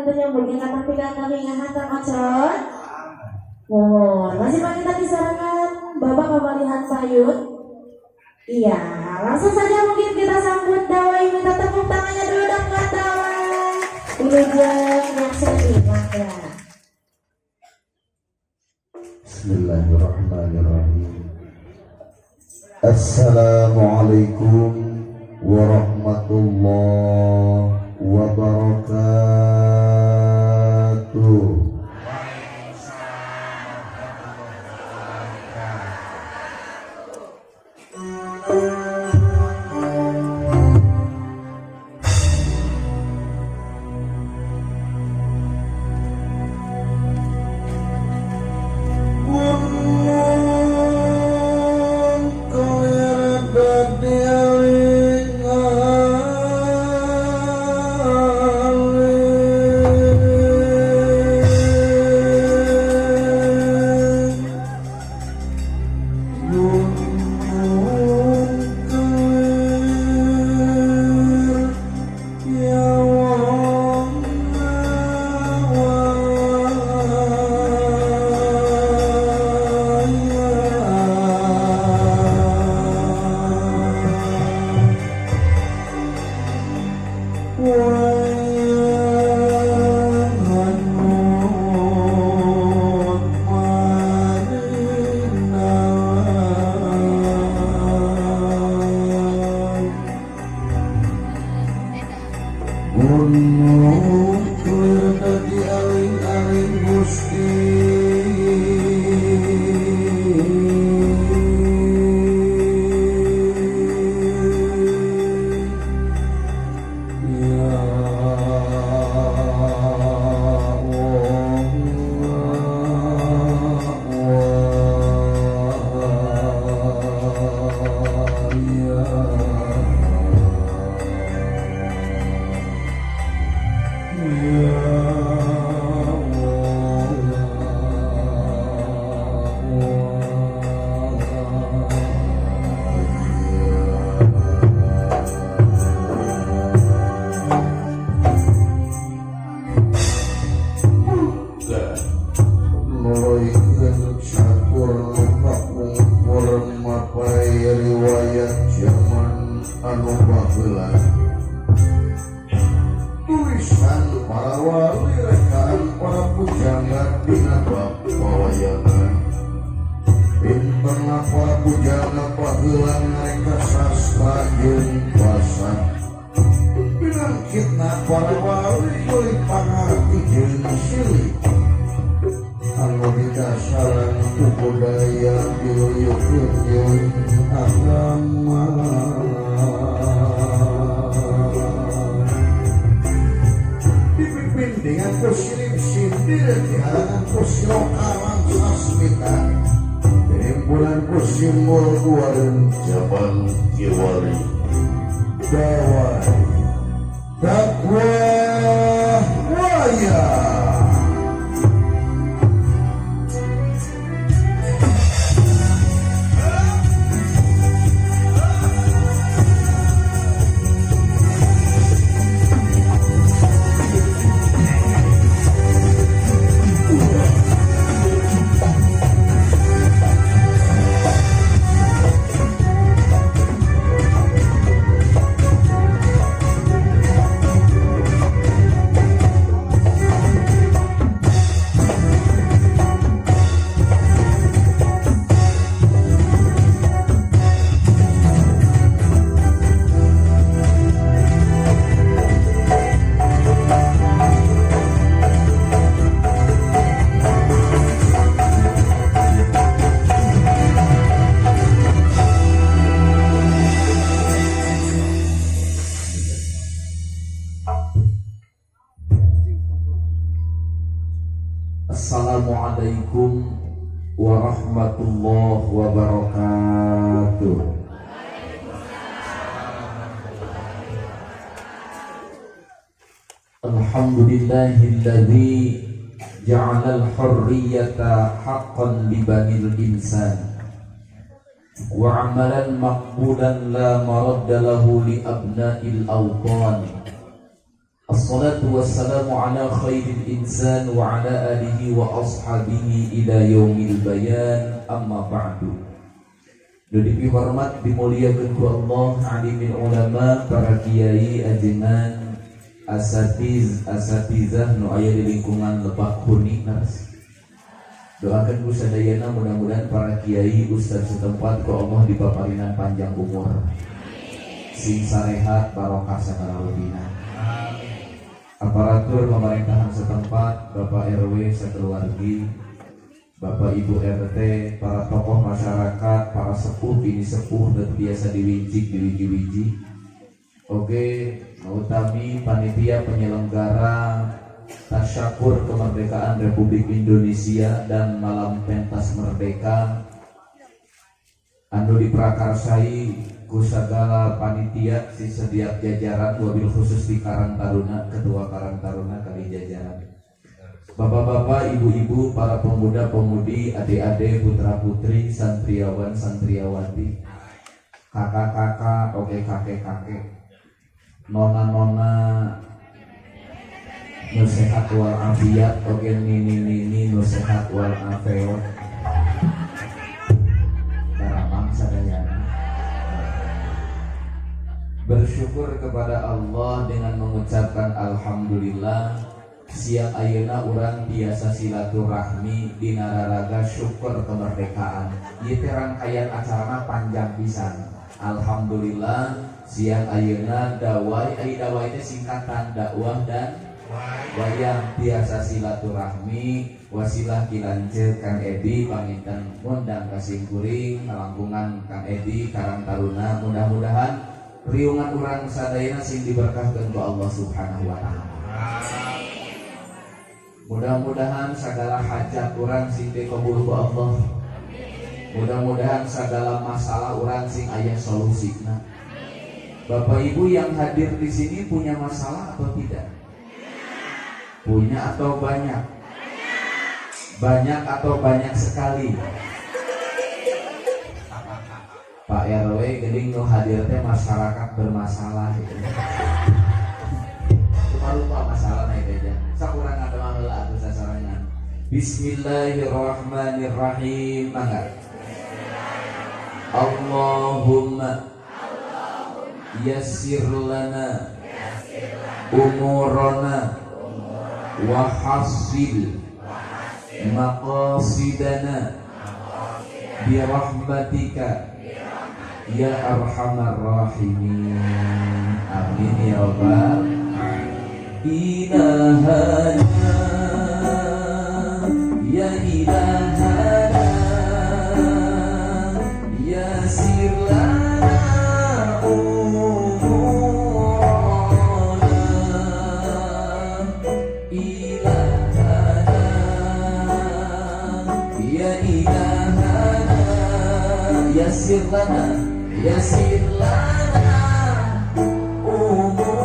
tentunya bagi kata tiga kami ngahantar ocon. Mohon masih panggil tadi sarangan Bapak Pamalihan Sayun. Iya, langsung saja mungkin kita sambut Dawai, minta tepuk tangannya dulu dong buat Dawai. Wilujeng nyakseni mangga. Bismillahirrahmanirrahim. Assalamualaikum warahmatullahi wabarakatuh. Gunung kelir dadi aling-aling. Gunung kelir ya wong wayang hanut marinang. Gunung kelir dadi aling-aling Gusti. Ya Nuluykeun catur kapungkur mapai riwayat zaman anu baheula, tulisan para wali, rekaan para pujangga dina bab wawayangan. Pinterna para pujangga baheula ngareka sastra jeung basa. Binangkitna para wali meuli pangarti jeung silih anu didasaran ku budaya diluyukeun jeung agama. Dipimpin dengan ku silib sindir, dihalangan ku siloka lan sasmita, himpunan ku simbol kuareun zaman kiwari. Dawai dakwah wayang. Assalamualaikum warahmatullahi wabarakatuh. Alhamdulillahilladzi ja'ala al-hurriyata haqqan li banil insan wa amalan maqbulan la maradda lahu li abna'il awtan. Assalatu wassalamu ala khairil insan wa ala alihi wa ashabihi ila yaumil bayan, amma ba'du. Nu dipihormat, dimuliakeun ku Allah, alimil ulama, para kiai, ajengan, asatiz, asatizah nu aya di lingkungan Lebak Huni nas. Doakan ku sadayana, mudah-mudahan para kiai, ustaz setempat ku Allah dipaparinan panjang umur. Sing sarehat, barokah sagala rupina. Aparatur pemerintahan setempat, Bapak RW sekeluargi, Bapak Ibu RT, para tokoh masyarakat, para sepuh, ini sepuh dan biasa diwincik, diwiji-wiji. Oke, utami panitia penyelenggara tasyakur kemerdekaan Republik Indonesia dan malam pentas merdeka anu diprakarsai ku sagala panitia si setiap jajaran, wabil khusus di Karang Taruna, ketua Karang Taruna kali jajaran. Bapak-bapak, ibu-ibu, para pemuda-pemudi, adik-adik, putra-putri, santriawan, santriawati, kakak-kakak, oke kakek-kakek, nona-nona, nu sehat wal afiat, oke nini-nini nu sehat wal afiat. Daramang sadayana. Bersyukur kepada Allah dengan mengucapkan alhamdulillah, siang ayeuna urang biasa silaturahmi dina raraga syukur kemerdekaan. Ieu teh rangkaian acarana panjang pisan. Alhamdulillah, siang ayeuna dawai, ai dawai teh singkatan dakwah dan wayang, biasa silaturahmi wasilah Ki Lanceuk Kang Edi panginten ngundang ka simkuring ngalangkungan Kang Edi Karang Taruna. Mudah-mudahan riungan urang sadayana sing diberkahkeun ku Allah Subhanahu wa taala. Mudah-mudahan segala hajat urang sing dikabul ku Allah. Mudah-mudahan segala masalah urang sing aya solusina. Bapak Ibu yang hadir di sini punya masalah atau tidak? Punya atau banyak? Banyak atau banyak sekali? Pak RW gening nu hadir teh masyarakat bermasalah gitu. Lupa-lupa masalah itu aja. Sakurang ada mah heula atuh sasarengan. Bismillahirrahmanirrahim. Mangga. Allahumma yassir lana umurana wa hassil maqasidana bi rahmatika ya arhamar rahimin. Amin ya rabbal ilahana ya ilahana yassir lana umurana ilahana ya ilahana yassir lana, yassir lana umurana.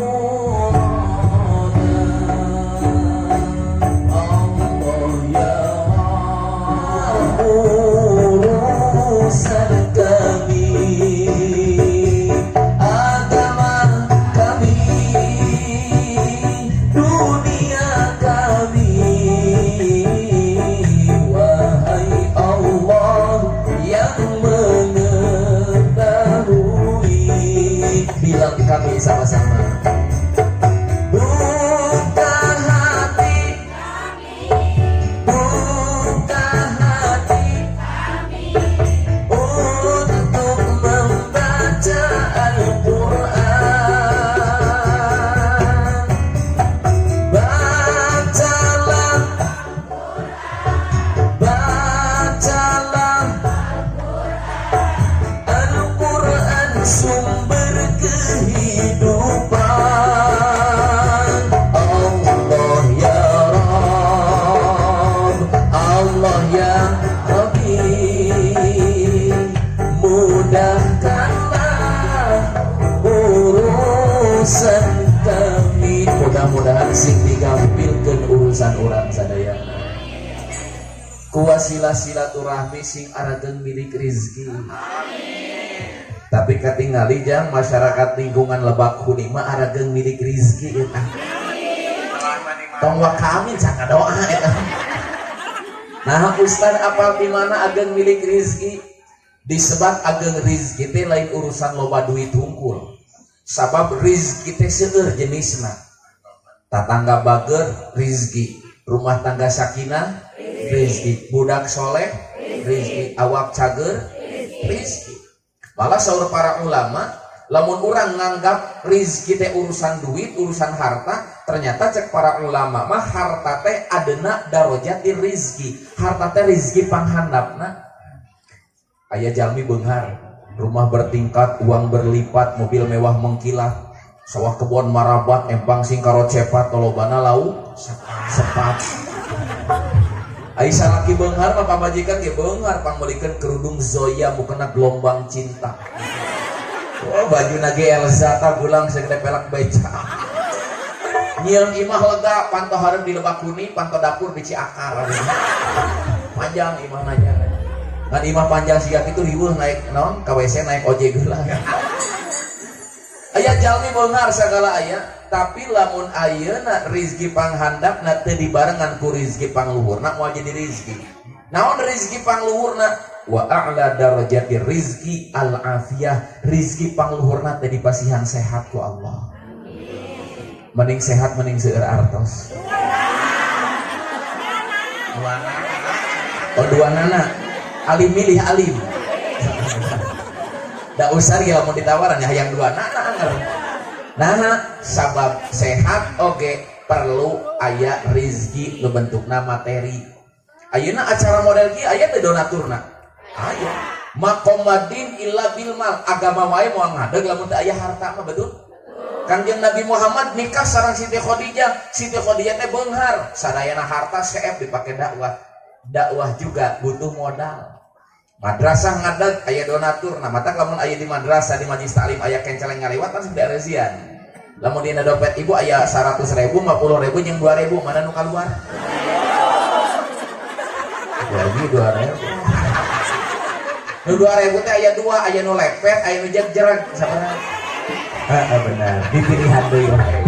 Allah ya Rabb, urusan kami, agama kami, dunia kami. Wahai Allah yang mengetahui, bilang kami sama-sama. Buka hati, buka hati untuk membaca Al-Quran. Bacalah, bacalah Al-Quran, sumber kehidupan. Allah ya Rabb, Allah ya Rabbi, mudahkanlah urusan kami. Mudah-mudahan sing digampilkeun urusan urang sadayana. Ku wasilah silaturahmi sing arageung milik rizki. Tapi katingali jang masyarakat lingkungan Lebak Huni mah arageung milik rizki eta. Tong waka amin can doa eta. Nah, Ustaz apal di mana ageng milik rizki? Disebat ageng rizki teh lain urusan loba duit hungkul. Sabab rizki teh seueur jenisna. Tatangga bager rizki, rumah tangga sakinah rizki, budak soleh rizki, awak cager rizki. Malah saur para ulama, lamun urang nganggap rizki teh urusan duit, urusan harta, ternyata cek para ulama mah harta teh adena darojati rizki. Harta teh rizki panghandapna. Aya jalmi beunghar, rumah bertingkat, uang berlipat, mobil mewah mengkilat, sawah kebon marabat, empang sing karocepat, tolobana lau sepat. Ai salaki beunghar mah pamajikan ge beunghar, pangmeulikeun kerudung Zoya mukena gelombang cinta. Oh, baju nage Elza ta gulang segede pelak beca. Nyieun imah lega, panto hareup di Lebak Huni, panto dapur di Ciakar. Panjang imah nanya. Ngan imah panjang siga kitu riweuh naik naon ka WC naik ojek heula. Aya jalmi beunghar sagala aya, tapi lamun ayeuna rizki panghandapna teu dibarengan ku rizki pangluhurna moal jadi rizki. Naon rizki pangluhurna? Wa a'la darajati rizki al-afiyah. Rizki pangluhurna teh dipasihan sehat ku Allah. Mending sehat mending seueur artos. Oh, dua nana. Alim milih alim. Da usah ge lamun ditawaran ya hayang dua nana anger. Nah, sabab sehat oge perlu aya rizki nu bentukna materi. Ayeuna acara model kieu aya teu donaturna? Aya. Maqamadin illa bil mal. Agama wae moal ngadeg lamun teu aya harta mah, betul? Kangjeng Nabi Muhammad nikah sareng Siti Khadijah. Siti Khadijah teh beunghar, sadayana harta seep dipake dakwah. Dakwah juga butuh modal. Madrasah ngadeg aya donatur. Nah, matak lamun aya di madrasah di majlis taklim aya kenceleng ngaliwat kan sampai rezian. Lamun dina dompet ibu aya 100.000, 50.000 jeung 2.000, mana nu kaluar? Lagi 2.000. Nu 2.000 teh aya dua, aya nu lepet, aya nu jegjreg, sabaraha? Heeh, benar. Dipilihan deui wae.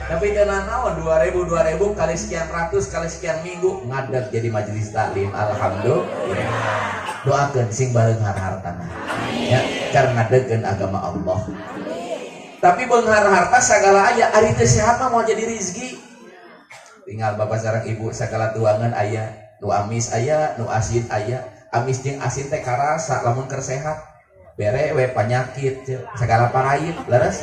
Tapi teu nanaon 2.000 2.000 kali sekian ratus kali sekian minggu ngadeg jadi majelis taklim. Alhamdulillah. Doakeun sing bareunghar hartana. Ya, karena ngadegkeun agama Allah. Tapi beunghar harta sagala aya, ari teu sehat mah moal jadi rizki. Tinggal bapak sareng ibu sagala tuangan aya, nu amis aya, nu asin aya. Amis jeung asin teh karasa lamun keur sehat. Bere we panyakit segala parait, leres?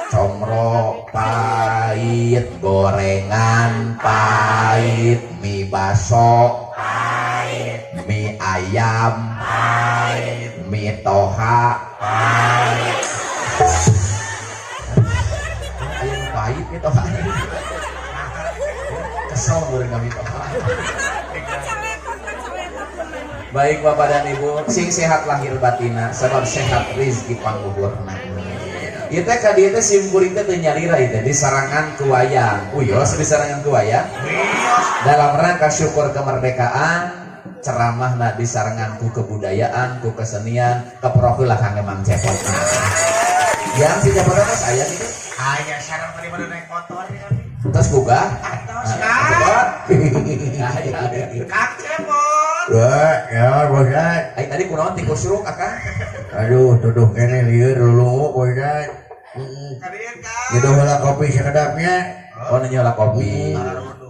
Comro pahit, gorengan pahit, mie baso pahit, mie ayam pahit, mie toha pahit. Ayam pahit mie toha. Kesel goreng kami toha. Baik bapak dan ibu, sing sehat lahir batina, sebab sehat rizki pangluhurna. Ieu teh ka dieu teh sim kuring teh teu nyalira ieu teh disarangan ku wayang. Uyos disarangan ku wayang. Dalam rangka syukur kemerdekaan, ceramahna disarangan ku kebudayaan, ku kesenian, keproh heula kangge Mang Cepot. Yang si Cepot teh aya gitu. Aya sareng tadi pada naik motor ya. Terus boga? Atos, Nah, Kang. Cepot. Kang Cepot. Wah, ya Ustaz. Ai tadi kunaon tikus suruk akang? Aduh, tuduh kene lieur lulungu Ustaz. Heeh. Kadieu Kang. Nyeduh heula kopi sakedapnya. Oh, nanya lah kopi.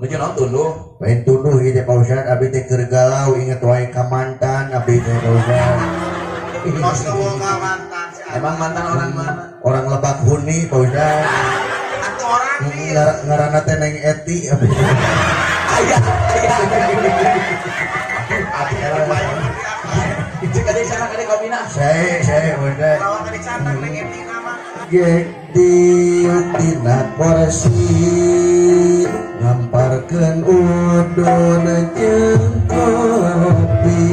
Nuju naon tunduh? Lain tunduh ieu teh Pak Ustaz, abdi teh keur galau inget wae ka mantan abdi teh Pak Ustaz. Kos boga mantan si Emang mantan orang mana? Orang Lebak Huni Pak Ustaz. Atuh orang nih. Ngaranna teh Neng Eti abdi. Aya, aya. Cek ade sana kade kopina. Saya Ustaz. Lawan tadi cantak Neng Eti nama. Gedi tina korsi ngamparkeun udon jeung kopi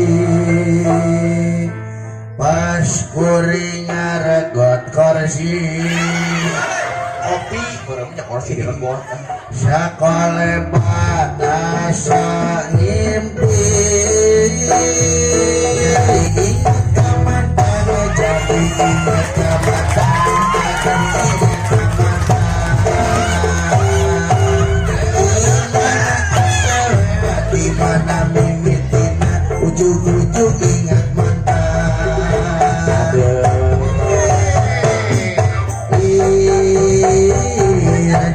pas kuring ngaregot korsi Kopi, barangnya kursi direbot. Sakolebat asa ngimpi ingat ka mantan jadi ingat ka mantan, ingat ka mantan. Dina mimitina ujug-ujug ingat mantan. Ih,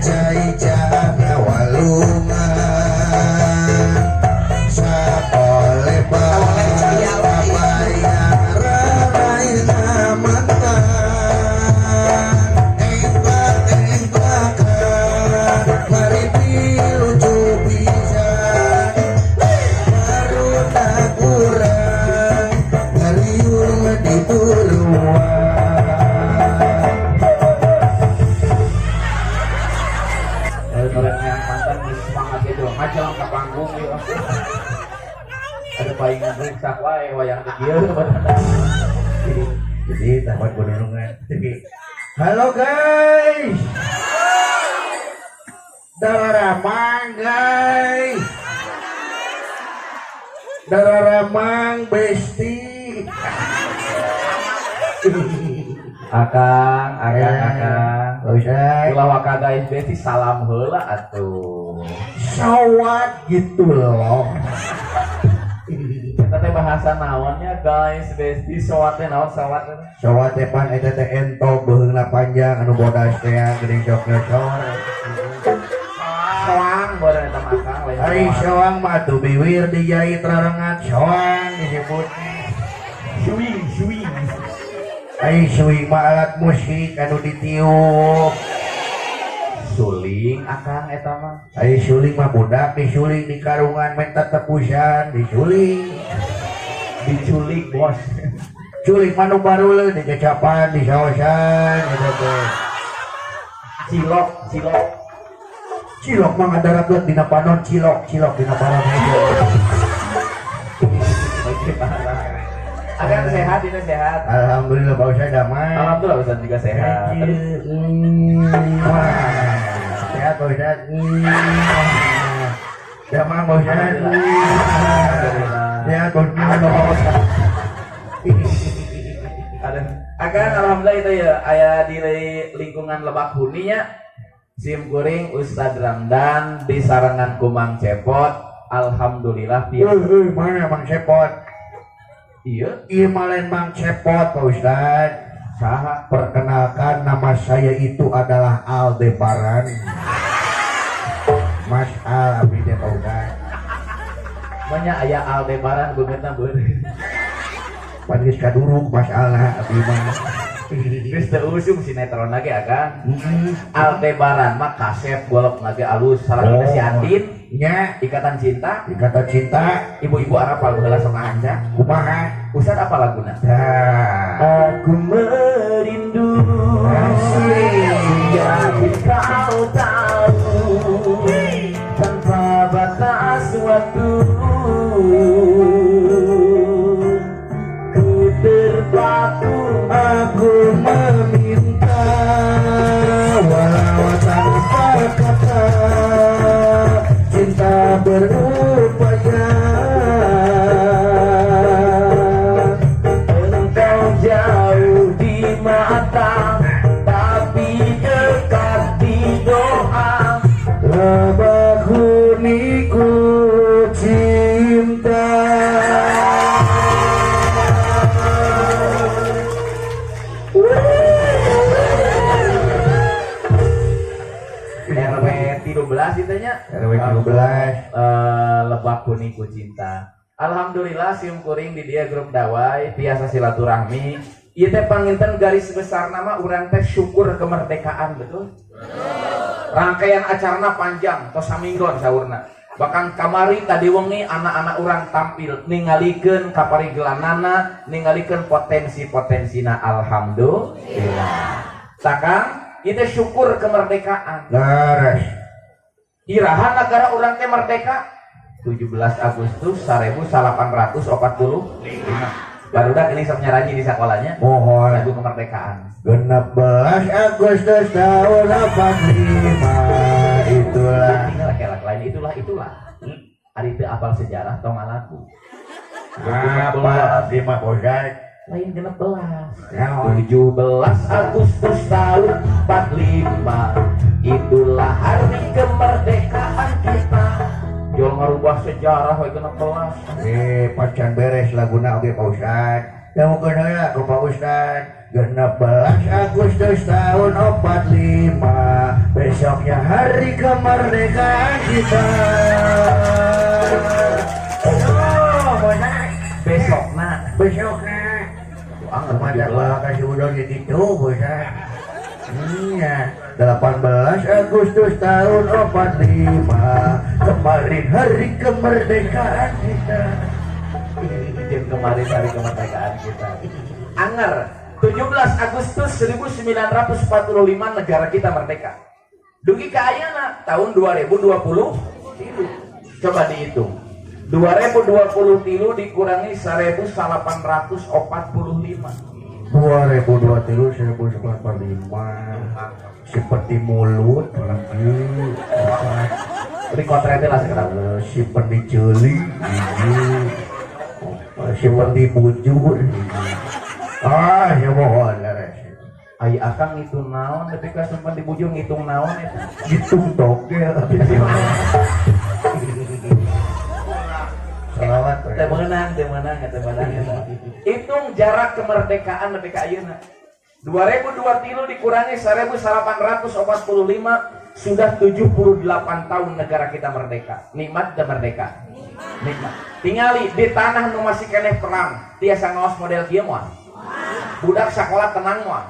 cai cana walungan sakoleh kabayaran mantan engklak-engklakan maripi lucu pisan barudak urang ngariung di buruan. Dari yang mantan geus semangat gitu, ngajang ke panggung gitu. Ada paling rusak wae wayang teh kieu. Jadi tamat gunungan. Halo guys. Dararamang guys. Dararamang besti. Akang, akang, akang. Ustaz. Ulah waka guys besti, salam heula atuh. Sawat gitu loh. Eta teh bahasa naonnya guys besti, sawat teh naon sawat teh? Sawat teh pan eta teh entog beuheungna panjang anu bodas teh geuning sok nyocor. Soang bodan eta mah akang, lain Ari soang. Soang mah tuh biwir dijahit rarengat soang disebut. Swing, swing. Ari swing mah alat musik anu ditiup. Suling akang eta mah. Ari suling mah budak disuling di karungan minta tebusan disuling. Diculik bos. Culik mah nu baruleun dicecapan disaosan gitu teh. Cilok, cilok. Cilok mah ngadarat dina panon, cilok, cilok dina panon hiji. Oke, parah. Akang sehat, ini sehat. Alhamdulillah Pak Ustaz damai. Alhamdulillah Ustaz juga sehat. Thank you. Sehat Pak Ustaz. Damai Pak Ustaz. Alhamdulillah. Sehat Pak Ustaz. Ada. Akang alhamdulillah itu ya aya di lingkungan Lebak Huninya. Sim kuring Ustadz Ramdan di sarangan Kumang Cepot. Alhamdulillah Euy, tiasa. euy, mana Mang Cepot? Iya, Ieu mah lain Mang Cepot Pak Ustaz. Saha? Perkenalkan, nama saya itu adalah Aldebaran. Mas Al abdi teh Pak Ustaz. Banyak aya Aldebaran beungeutna beureum. Pan geus kaduruk Mas Al lah abdi mah. Geus teu usum sinetron lagi akang. Heeh. Aldebaran mah kasep golok lagi alus salah si Andin. Nya. Ikatan Cinta. Ikatan Cinta. Ibu-ibu arapal baheula sok ngaca. Kumaha? Ustad apa laguna? Tah. Aku merindu. Asik. Yakin kau tahu tanpa batas waktu ku terpaku. Aku meminta walau tanpa kata cinta berupaya. Engkau jauh di mata tapi dekat di doa. Lebak huniku cinta. RW 13 itu nya. RW 13. Lebak huniku cinta. Alhamdulillah sim kuring di dia grup dawai tiasa silaturahmi. Ieu teh panginten garis besar nama urang teh syukur kemerdekaan, betul? Rangkaian acarana panjang tos saminggon saurna. Bahkan kamari tadi wengi anak-anak urang tampil ningalikeun kaparigelanana, ningalikeun potensi-potensina, alhamdulillah. Takang itu syukur kemerdekaan. Laras. Iraha negara urang teh merdeka 17 Agustus 1845. Barudak ini sok nyaranyi di sekolahnya. Mohon. Lagu kemerdekaan. 16 Agustus tahun 45 itulah. Tinggal laki-laki lain itulah itulah. Ari teu apal sejarah tong ngalaku. Apa abdi mah bosai. Lain 16. Naon? 17 Agustus tahun 45 itulah hari kemerdekaan kita. Jual ngarubah sejarah we 16. Eh, pacan beres laguna oge Pak Ustad. Dangukeun heula ku Pak Ustad. 16 Agustus tahun 45, besoknya hari kemerdekaan kita. Oh, Pak Ustad. Besokna. Besoknya. Angger Mata gua kasih udon gitu, Pak Ustad. Iya, 18 Agustus tahun 45, kemarin hari kemerdekaan kita. Jeung kemarin hari kemerdekaan kita. Anger 17 Agustus 1945 negara kita merdeka. Dugi ka ayeuna tahun 2020 tilu. Coba dihitung. 2020 tilu dikurangi 1845. 2023 1945 seperti mulut lagi. Dikotretnya lah sekarang. Simpen di ceuli hiji, simpen di bujur hiji. Ah, ya mohon leres. Ai akang ngitung naon tapi ka simpen di bujur ngitung naon eta? Hitung togel. Salawat. Teu meunang, teu meunang, teu meunang eta. Hitung jarak kemerdekaan nepi ka ayeuna. 2023 dikurangi 1845 sudah 78 tahun negara kita merdeka. Nikmat dan merdeka. Nikmat. Tingali di tanah nu masih keneh perang, tiasa ngaos model kieu moal. Budak sekolah tenang moal.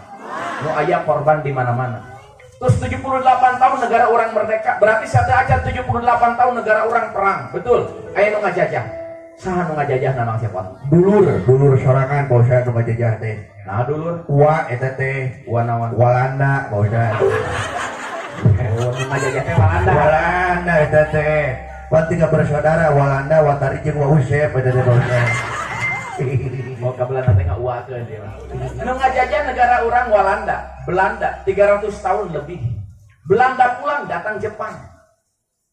Nu aya korban di mana-mana. Terus 78 tahun negara orang merdeka, berarti satu aja 78 tahun negara orang perang. Betul. Aya nu ngajajah. Saha nu ngajajah nama siapa? Dulur, dulur sorangan Pak Ustad nu ngajajah teh. Nah, dulur. Wa eta teh Wa naon? Walanda Pak Ustad. Oh, nu ngajajah teh Walanda. Walanda eta teh. Wa tiga bersaudara Walanda, Watari jeung Wa Usep eta teh Pak Ustad. Mau ke Belanda teh ngauakeun dia mah. Nu ngajajah negara orang Walanda, Belanda 300 tahun lebih. Belanda pulang datang Jepang.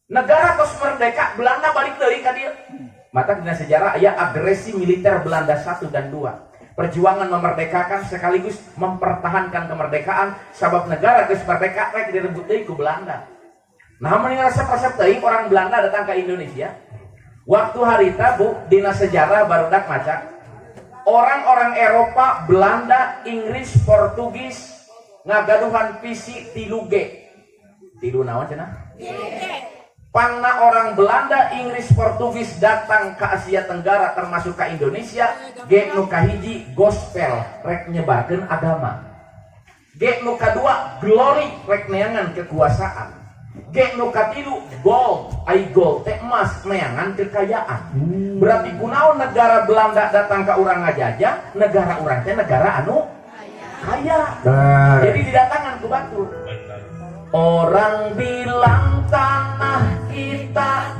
Negara kos merdeka, Belanda balik deui ka dieu. Mata dina sejarah aya agresi militer Belanda 1 dan 2. Perjuangan memerdekakan sekaligus mempertahankan kemerdekaan sabab negara geus merdeka rek direbut deui ku Belanda. Nah, mending resep-resep teuing orang Belanda datang ke Indonesia. Waktu harita Bu, dina sejarah barudak maca. Orang-orang Eropa, Belanda, Inggris, Portugis ngagaduhan visi 3G. Tilu naon cenah? Pangna orang Belanda, Inggris, Portugis datang ke Asia Tenggara termasuk ke Indonesia, G nu kahiji gospel rek nyebarkeun agama. G nu kadua glory rek neangan kekuasaan. G nu katilu gold, ai gold teh emas neangan kekayaan. Berarti kunaon negara Belanda datang ke urang ngajajah, negara urang teh negara anu kaya. Bener. Jadi didatangan ku batur. Orang bilang tanah kita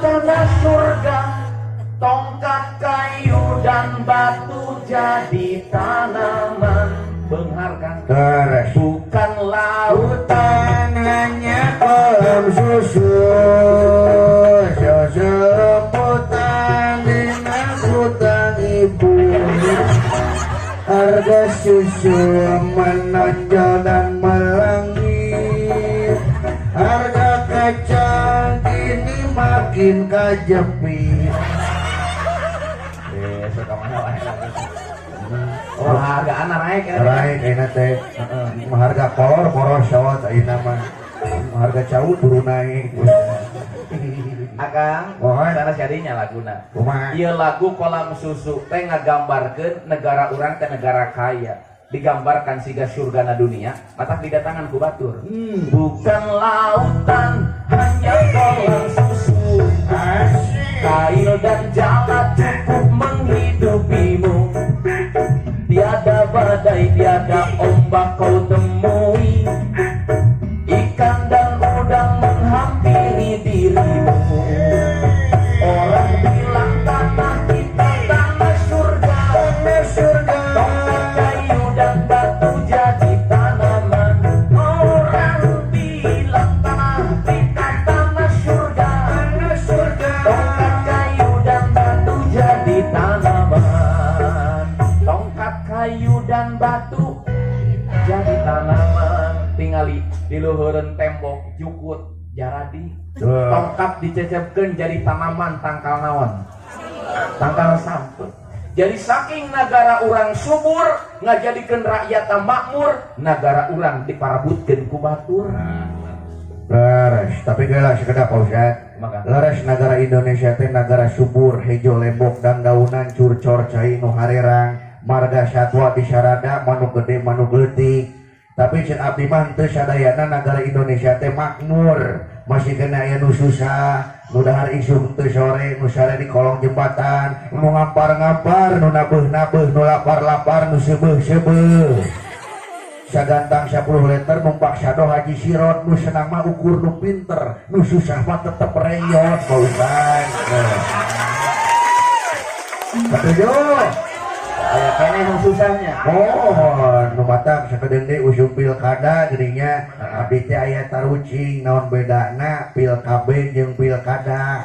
tanah surga, tongkat kayu dan batu jadi tanaman mengharga. Terus. Bukan lautan Hutan hanya kolam susu, seseputan dengan ibu. Harga susu menonjol dan melangit, harga kacang kini makin kajepit. Eh, suka mana wae. Oh, harga anak naik ya. Naik ayeuna teh. Harga kolor morosot ayeuna mah. Harga cau turun naik. Akang, Mohon. sana jadinya laguna. Kumaha? Ieu lagu kolam susu teh ngagambarkeun negara urang teh negara kaya. Digambarkan siga surgana dunia, matak didatangan ku batur. Bukan lautan, hanya kolam susu. Kail dan jala cukup menghidupimu. Tiada badai, tiada ombak kau temui. Ikan dan udang menghampiri dirimu. Orang bilang tanah kita tanah surga. Tanah surga. Tongkat kayu dan batu jadi tanaman. Orang bilang tanah kita tanah surga. Tanah surga. Tongkat kayu dan batu jadi tanaman. Tongkat kayu dan batu jadi tanaman. Tingali di luhureun tembok jukut. Jaradi. Tuh. Tongkat dicecepkeun jadi tanaman tangkal naon? Tangkal sampeu. Jadi saking negara urang subur ngajadikeun rakyat makmur, negara urang diparabutkeun ku batur. Leres, tapi geus sekedap Pak Ustad. Maka Leres, negara Indonesia teh negara subur, hejo lembok dan daunan, curcor cai nu harerang, marga satwa disarada, manuk gede manuk leutik. Tapi cek abdi mah teu sadayana negara Indonesia teh makmur. Masih kena aya nu susah, nu dahar isuk teu sore, nu sare di kolong jembatan, nu ngampar-ngampar, nu nabeuh-nabeuh, nu lapar-lapar, nu seubeuh-seubeuh. Sagantang 10 liter numpak sado haji sirot, nu senang mah ukur nu pinter, nu susah mah tetep reyot, Pak Ustad. Nah. Setuju? Aya keneh nu susahnya. Oh, nu matak sakedeung deui usum pilkada geuning, abdi teh aya tarucing, naon bedana pil KB jeung pilkada?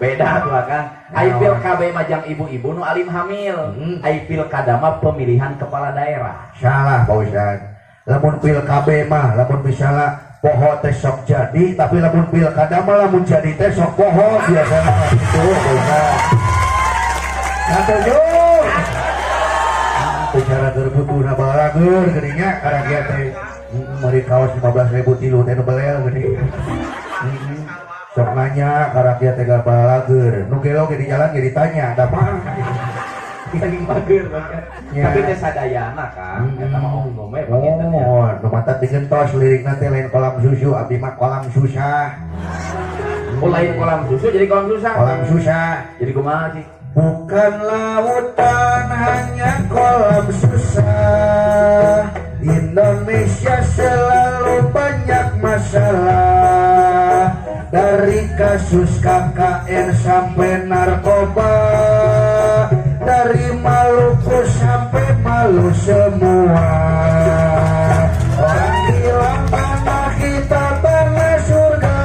Beda tuh kan. Ai pil KB mah jang ibu-ibu nu alim hamil. Ai pilkada mah pemilihan kepala daerah. Salah, Pak Ustad. Lamun pil KB mah lamun misalnya poho teh sok jadi, tapi lamun pilkada mah lamun jadi teh sok poho biasanya mah gitu, Pak Ustad. Setuju? Bicara keur butuhna balageur geuning nya karagia teh. Meuli kaos 15.000 tilu teh nu belel geuning. Sok nanya karagia teh balageur. Nu gelo ge di jalan ge ditanya, da mah. Saking bager kan. Ya. Tapi teh sadayana kan, eta mah oknum we panginten nya. Oh, nu matak digentos lirikna teh lain kolam susu, abdi mah kolam susah. Oh, lain kolam susu jadi kolam susah. Kolam susah. Jadi kumaha sih? Bukan lautan, hanya kolam susah. Indonesia selalu banyak masalah, dari kasus KKN sampai narkoba, dari Maluku sampai Malu semua. Orang bilang tanah kita tanah surga,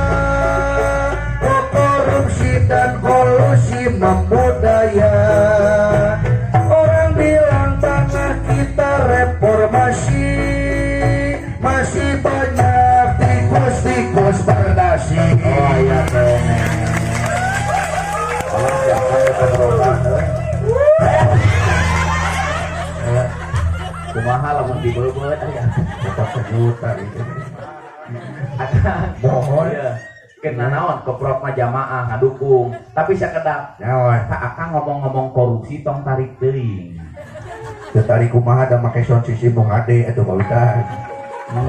oh, korupsi dan kolusi membudaya. Orang bilang tanah kita reformasi, masih banyak tikus-tikus berdasi. Oh iya kene. Tolong jangan keterusan euy. Eh, kumaha lamun dibeubeut aya. Dapat sejuta itu. Akang. Mohon. Iya. Kena naon keprok mah jamaah ngadukung. Tapi sakedap Naon? Kak, akang ngomong-ngomong korupsi tong tarik teuing. Teu tarik kumaha, da make sound system nu hade atuh, Pak Ustad.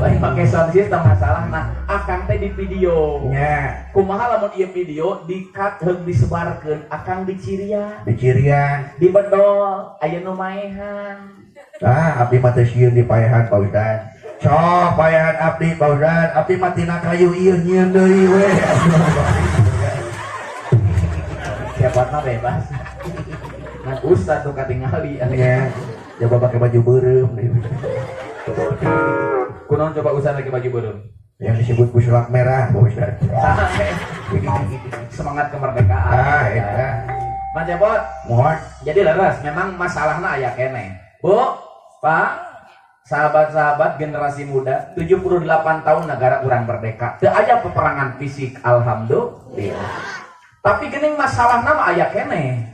Lain make sound system masalah, nah akang teh di video. Nya. Kumaha lamun ieu video di cut heug disebarkeun, akang dicirian, Dicirian. Dibedol, aya nu maehan. Ah, abdi mah teu sieun dipaehan, Pak Ustad. Sok paehan abdi, Pak Ustad. Abdi mah tina kayu ieu nyieun deui we. Siapa mah bebas. Nah, ustad tuh katingali. Nya, coba pakai baju beureum nih. Kunaon coba ustad lagi baju beureum? Yang disebut busulak merah, Pak Ustad. Semangat kemerdekaan. Ah, eta. Mang Cepot, Mohon. Jadi leres, memang masalahnya aya keneh. Bu, Pak, sahabat-sahabat generasi muda, 78 tahun negara kurang merdeka. Teu aya peperangan fisik, alhamdulillah. Tapi geuning masalah nama aya keneh.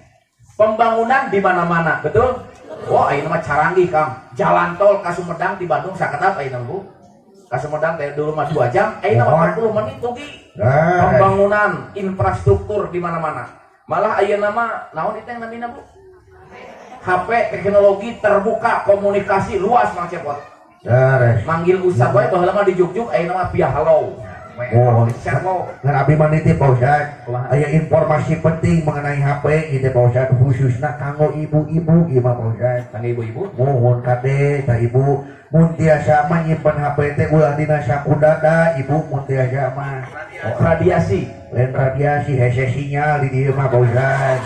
Pembangunan di mana-mana, betul? Wah, ini mah caranggih, Kang. Jalan tol ka Sumedang di Bandung sakedap ayeuna, Bu. Ka Sumedang teh dulu mah 2 jam, ayeuna mah 40 menit dugi. Nah, Pembangunan infrastruktur di mana-mana. Malah ayeuna mah naon itu yang namina, Bu? HP, teknologi terbuka, komunikasi luas, Mang Cepot. Beres. Manggil ustad wae baheula mah di Jogjuk, ayeuna mah via halo. Oh, Servo. ngan abdi mah nitip, Pak Ustad. Kumaha? Aya informasi penting mengenai HP gitu, Pak Ustad, khususna kanggo ibu-ibu ieu mah, Pak Ustad. Kanggo ibu-ibu. Mohon kade ta ibu, mun tiasa mah nyimpen HP teh ulah dina saku dada, ibu, mun tiasa mah. Oh, radiasi. Lain radiasi, hese sinyal di dieu mah, Pak Ustad.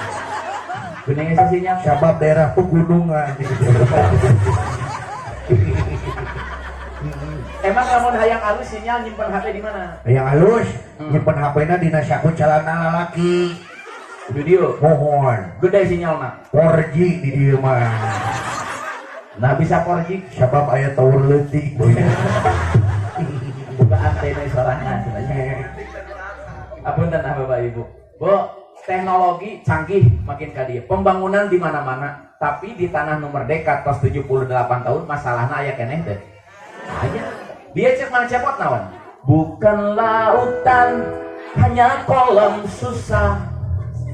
Geuning hese sinyal. Sabab daerah pegunungan. Emang lamun hayang alus sinyal nyimpen HP di mana? Yang halus nyimpen HP-na dina saku celana lalaki. Di dieu. Mohon. Gede sinyalna. 4G di dieu mah. Nah, bisa 4G. Sabab aya tower leutik. Buka Antena sorangan cenah. Apunten ah, Bapak Ibu. Bu, teknologi canggih makin ka dieu. Pembangunan di mana-mana, tapi di tanah nu merdeka tos 78 tahun masalahna aya keneh teh. Aya. Dia cek Mang Cepot naon? Bukan lautan, hanya kolam susah.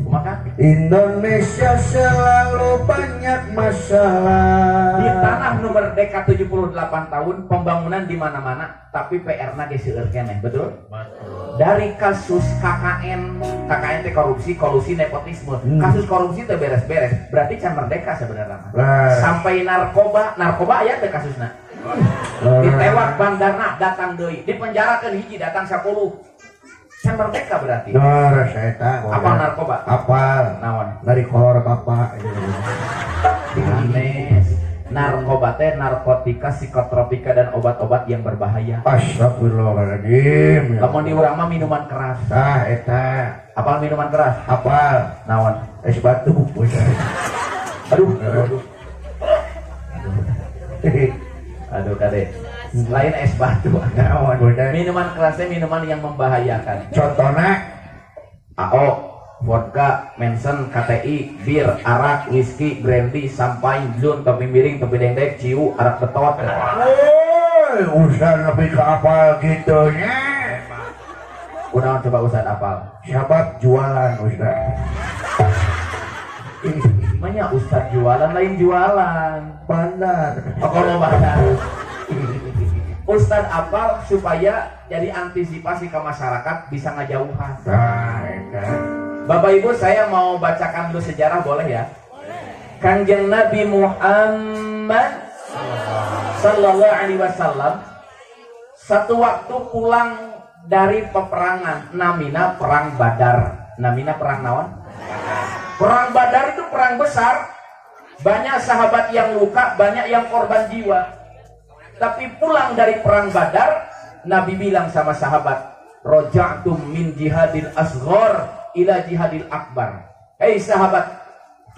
Kumaha? Indonesia selalu banyak masalah. Di tanah nu merdeka 78 tahun, pembangunan di mana-mana, tapi PR-na ge seueur keneh, betul? Dari kasus KKN, KKN teh korupsi, kolusi, nepotisme. Kasus korupsi teh beres-beres, berarti can merdeka sebenarnya mah. Lah. Sampai narkoba, narkoba aya teh kasusna. Ditewak bandarna datang deui, dipenjarakeun hiji datang 10. Can merdeka berarti. Dar, saya tahu. Apal narkoba? Apal. Naon? Dari kolor bapak. Aneh. Narkoba teh narkotika, psikotropika, dan obat-obat yang berbahaya. Astagfirullahaladzim. Lamun di urang mah minuman keras. Ah, eta. Apal minuman keras? Apal. Naon? Es batu. Aduh, aduh, aduh. Aduh, kade. Lain es batu. Naon, Bunda? Minuman kerasnya minuman yang membahayakan. Contohnya AO, vodka, Manson, KTI, bir, arak, whisky, brandy, sampai zun, topi miring, topi dengdek, ciu, arak betot. Woi, usah lebih ke apal gitu nya. Kunaon coba Ustad apal? Siapa jualan, Ustaz? Manya Ustad jualan, lain jualan. Bandar. Oh, kalau bandar. Ustad apal supaya jadi antisipasi ke masyarakat bisa ngajauhan. Nah, eta. Bapak Ibu, saya mau bacakan dulu sejarah, boleh ya? Kanjeng Nabi Muhammad Sallallahu Alaihi Wasallam satu waktu pulang dari peperangan, namina perang Badar. Namina perang naon? Perang Badar itu perang besar. Banyak sahabat yang luka, banyak yang korban jiwa. Tapi pulang dari perang Badar, Nabi bilang sama sahabat, "Raja'tum min jihadil asghar ila jihadil akbar." Hei sahabat,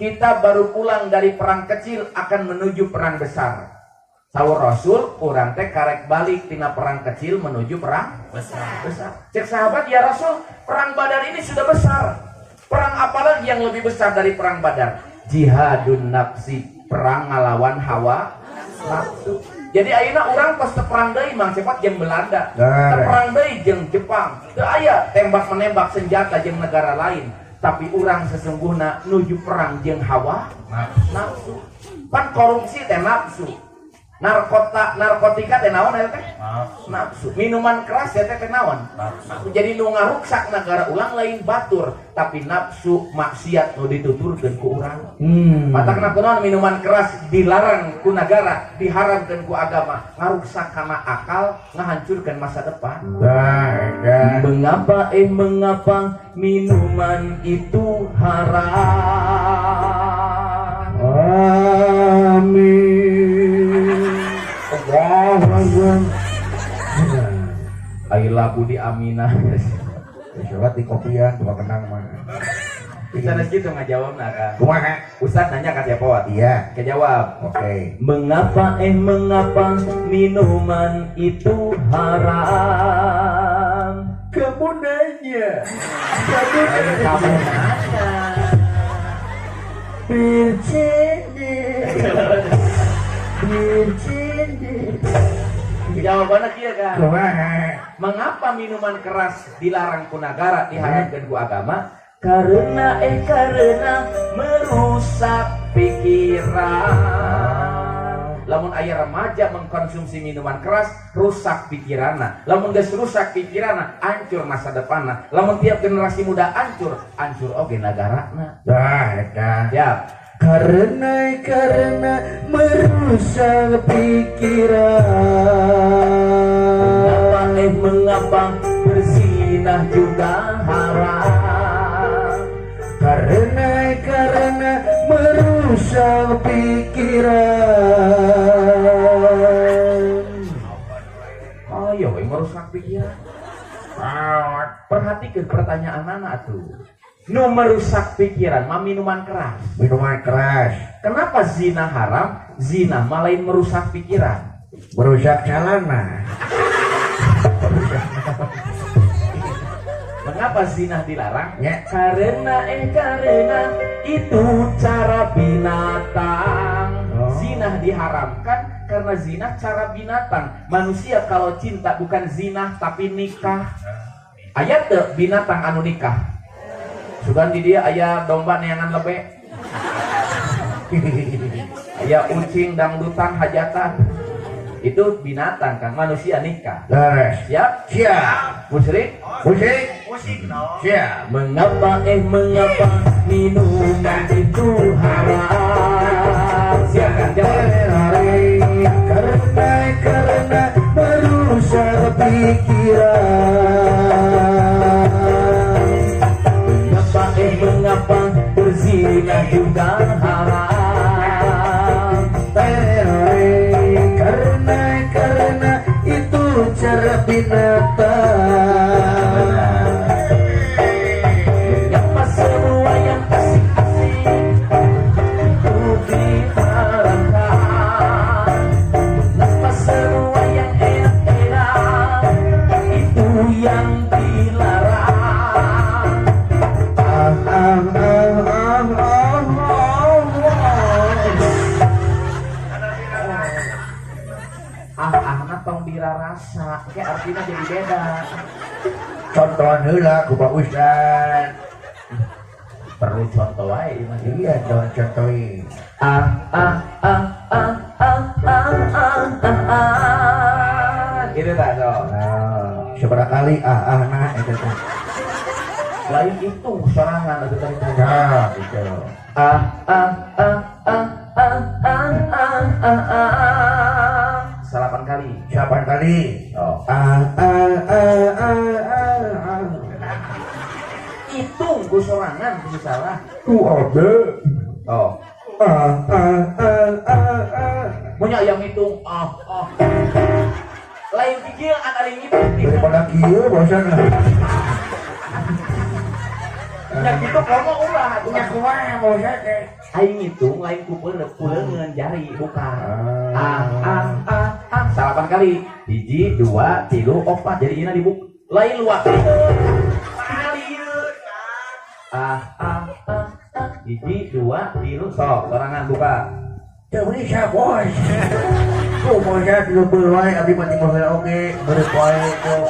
kita baru pulang dari perang kecil akan menuju perang besar. Saur Rasul, urang teh karek balik tina perang kecil menuju perang besar. Besar. Cek sahabat, "Ya Rasul, perang Badar ini sudah besar. Perang apa lagi yang lebih besar dari perang Badar?" Jihadun nafsi, perang ngalawan hawa nafsu. Jadi ayeuna urang pas teu perang deui, Mang Cepot, jeung Belanda. Nah. Teu perang deui jeung Jepang. Teu aya tembak menembak senjata jeung negara lain. Tapi urang sesungguhna nuju perang jeung hawa nafsu. Pan korupsi teh nafsu. Narkotika teh naon eta teh? Nafsu. Minuman keras ya teh teh naon? Nafsu. Jadi nu ngaruksak negara ulang lain batur, tapi nafsu maksiat nu dituturkeun ku urang. Matakna kunaon minuman keras dilarang ku negara, diharamkeun ku agama, ngaruksak kana akal, ngahancurkan masa depan. Nah, eta. Mengapa, eh mengapa minuman itu haram? Amin. Allahu Akbar. Ai lagu di Aminah. Sholat di kopian, cuma kenang mah. Sanes gitu ngajawabna kan. Kumaha? Ustad nanya ka siapa? Iya. Kejawab. Oke. Mengapa, eh mengapa minuman itu haram? Kamu nanya. Lain kamu nanya. Bercanda. Bercanda. Jawabannya kieu kan. Kumaha? Mengapa minuman keras dilarang ku negara, diharamkan ku agama? Karena, eh karena merusak pikiran. Lamun aya remaja mengkonsumsi minuman keras, rusak pikiranna. Lamun geus rusak pikiranna, hancur masa depanna. Lamun tiap generasi muda hancur, hancur oge nagarana. Dah, eta. Siap. Karena merusak pikiran. Mengapa, eh mengapa berzinah juga haram? Karena merusak pikiran. Oh iya, we merusak pikiran. Perhatikan pertanyaan anak tuh. Nu merusak pikiran mah minuman keras. Minuman keras. Kenapa zina haram? Zina mah lain merusak pikiran. Merusak celana. Ustad. Mengapa zina dilarang? Ya. Karena itu cara binatang. Oh. Zina diharamkan karena zina cara binatang. Manusia kalau cinta bukan zina, tapi nikah. Aya teu binatang anu nikah? Sugan di dieu aya domba neangan lebe. Aya ucing dangdutan hajatan. Itu binatang kan, manusia nikah. Leres. Siap? Siap. Musyrik? Musik. Musik dong. Siap. Mengapa minuman itu haram? Siapkan jawab. Karena merusak pikiran. Mengapa berzina juga haram? Karena itu cara binatang. Mengapa semua yang asik-asik itu diharamkan? Mengapa semua yang enak-enak itu yang dilarang? Ah, ah, ah, ah, ah, ah, ah. Ah ah tong dirarasa, kayak artinya jadi beda. Contohan heula ku Pak Ustad. Perlu contoh wae ieu mah. Iya, dong, contohin. Ah ah ah ah ah ah ah ah ah. Gitu tak so. Nah, seberapa kali ah ah nah itu teh. Lain itu sorangan itu tadi. Nah, gitu. Ah ah ah ah ah ah ah ah ah. Salapan kali. Siapa kali? Oh. Ah ah ah ah ah ah. Hitung ku sorangan ku salah. Tuh ada. Oh. Ah ah ah ah ah. Punya yang hitung ah ah. Lain pikir ada yang ngitung. Daripada kieu bosan lah. Nya gitu komo ulah. Nya kumaha bosan teh. Aing ngitung lain ku peuleung jari, bukan. Ah ah ah ah salapan kali. Hiji, dua, tilu, opat. Jadi ini dibuk. Lain luak. Tinggal ieu. Ah ah ah ah. Hiji, dua, tilu, sok sorangan buka. Teu bisa, bos. Tuh bosan lupa wae abdi mah ti baheula oge beureut wae tuh.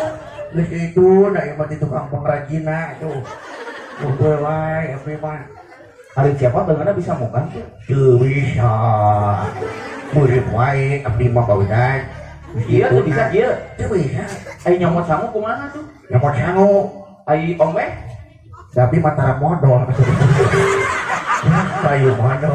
Geus itu da ieu mah ti tukang pengrajinna tuh. Lupa wae abdi mah. Hari siapa beungeuna bisa muka tuh? Teu bisa. Beureut wae abdi mah, Pak Ustad. Iya tuh bisa kieu. Teu bisa. Ai nyomot sangu kumaha tuh? Nyomot sangu. Ai omeh? Tapi mah tara modal. Kayu modal.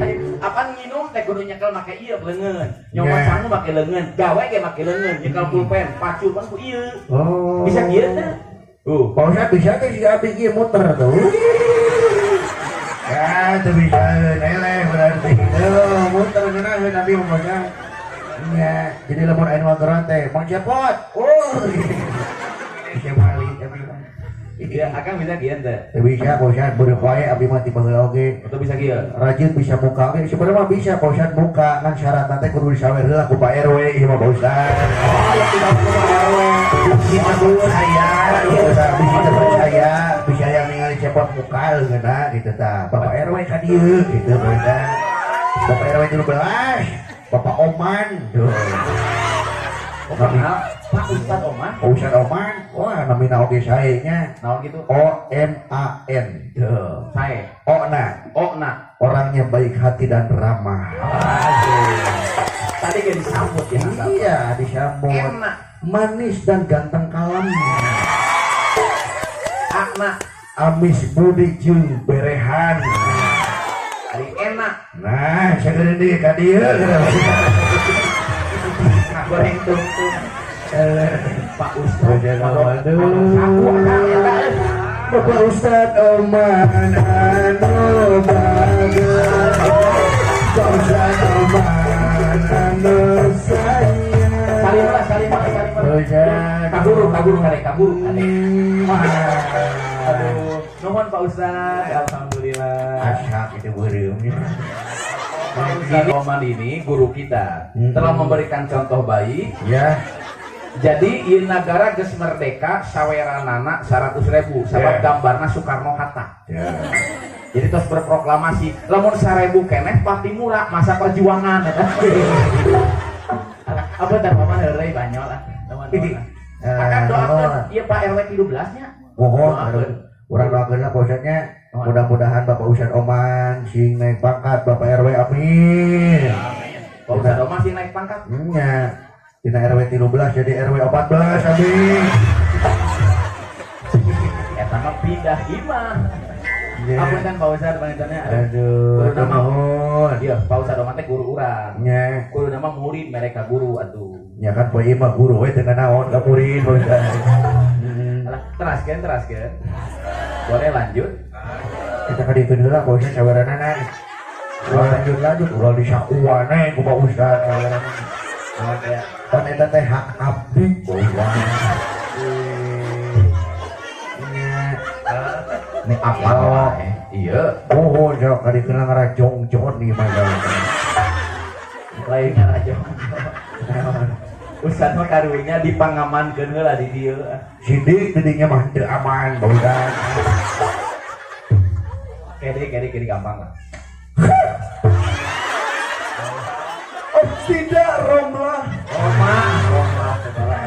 Ai apaan nginum teh kudu nyekel make ieu leungeun. Nyomot Nya. Sangu make leungeun, gawe ge make leungeun, nyekel pulpen, pacul pan ku ieu. Oh. Bisa kieu teh? Tuh, Pak Ustad bisa teh si abdi kieu muter tuh. Ya, teu bisa eleh berarti. Tuh, muter ngeunaheun abdi mah, Pak Ustad. Nya, jadi lamun aya nu ngageroan teh, "Mang Cepot." Oh. Bisa balik abdi mah. Iya, akang bisa kieu teh. Teu bisa, Pak Ustad, beureum wae abdi mah ti baheula oge. Atau bisa kieu? Rajin bisa muka oge, sebenarnya mah bisa, Pak Ustad, muka, kan syaratna teh kudu disawer heula ku Pak RW ieu mah, Pak Ustad. Oh, yang tidak ku Pak RW. Bisa percaya, gitu tah, bisa percaya, bisa yang ningali Cepot muka leungeunna gitu tah. Bapak RW ka dieu gitu, Pak Ustad. Bapak RW 13, Bapak Oman tuh. Oh, kenal Pak Ustad Oman. Pak Ustad Oman, wah, namina oge sae nya. Naon gitu? O M A N. Tuh. Sae. O na, Oh, nah. Orangnya baik hati dan ramah. Aduh. Tadi kayak disambut ya. Iya, disambut. Enak. Manis dan ganteng kalamnya. Akna. Amis budi jeung berehan. Ari enak. Nah, sagede deui ka dieu. Goreng tungtung. Pak Ustad. Aduh. Aku akang eta euy. Bapak Ustad Oman anu bagus. Bapak Ustad Oman anu sayang. Salim lah, salim lah, salim lah. Ustad. Kaburu, kaburu kade, kaburu kade. Aduh, nuhun Pak Ustad. Alhamdulillah. Asak itu beureumnya. Ini Oman ini guru kita telah memberikan contoh baik. Jadi ieu nagara geus merdeka saweranana 100 ribu sabab gambarna Soekarno Hatta. Jadi terus berproklamasi lamun 1000 keneh Pattimura masa perjuangan eta. Apa teh paman heureuy banyol ah. Teman. Akan doakeun ieu Pak RW 13 nya. Mohon Doakeun. urang doakeun lah, Pak Ustadnya. Mudah-mudahan Bapak Ustad Oman sing naik pangkat Bapak RW, amin. Amin. Pak Ustad Oman sih naik pangkat. Nya. Tina RW 13 jadi RW 14, amin. Eta mah pindah imah. Ya. Apunten Pak Ustad pangintennya. Aduh, Guru nama. nuhun. Iya, Pak Ustad Oman teh guru urang. Nya. Guru nama murid mereka guru atuh. Nya kan poe ieu mah guru we teu naon ka murid, Pak Ustad. Alah, teraskeun, teraskeun. Boleh lanjut? Kita ka dieu heula, Pak Ustad, saweranana. Ulah lanjut-lanjut, ulah disakuan we ku Pak Ustad saweranana. Oh, ya. Pan eta teh hak abdi, Pak Ustad. Nya. Ini apa Oh. wae? Iya, Oh, jauh kali kena ngarajongjon nih mah. Lainnya aja. Ustad mah karunya dipangamankeun heula di dieu. Sidik didinya mah teu aman, Pak Ustad. Kede kede kede gampang lah. Oh, tidak, Romlah. Roma, Roma saudara.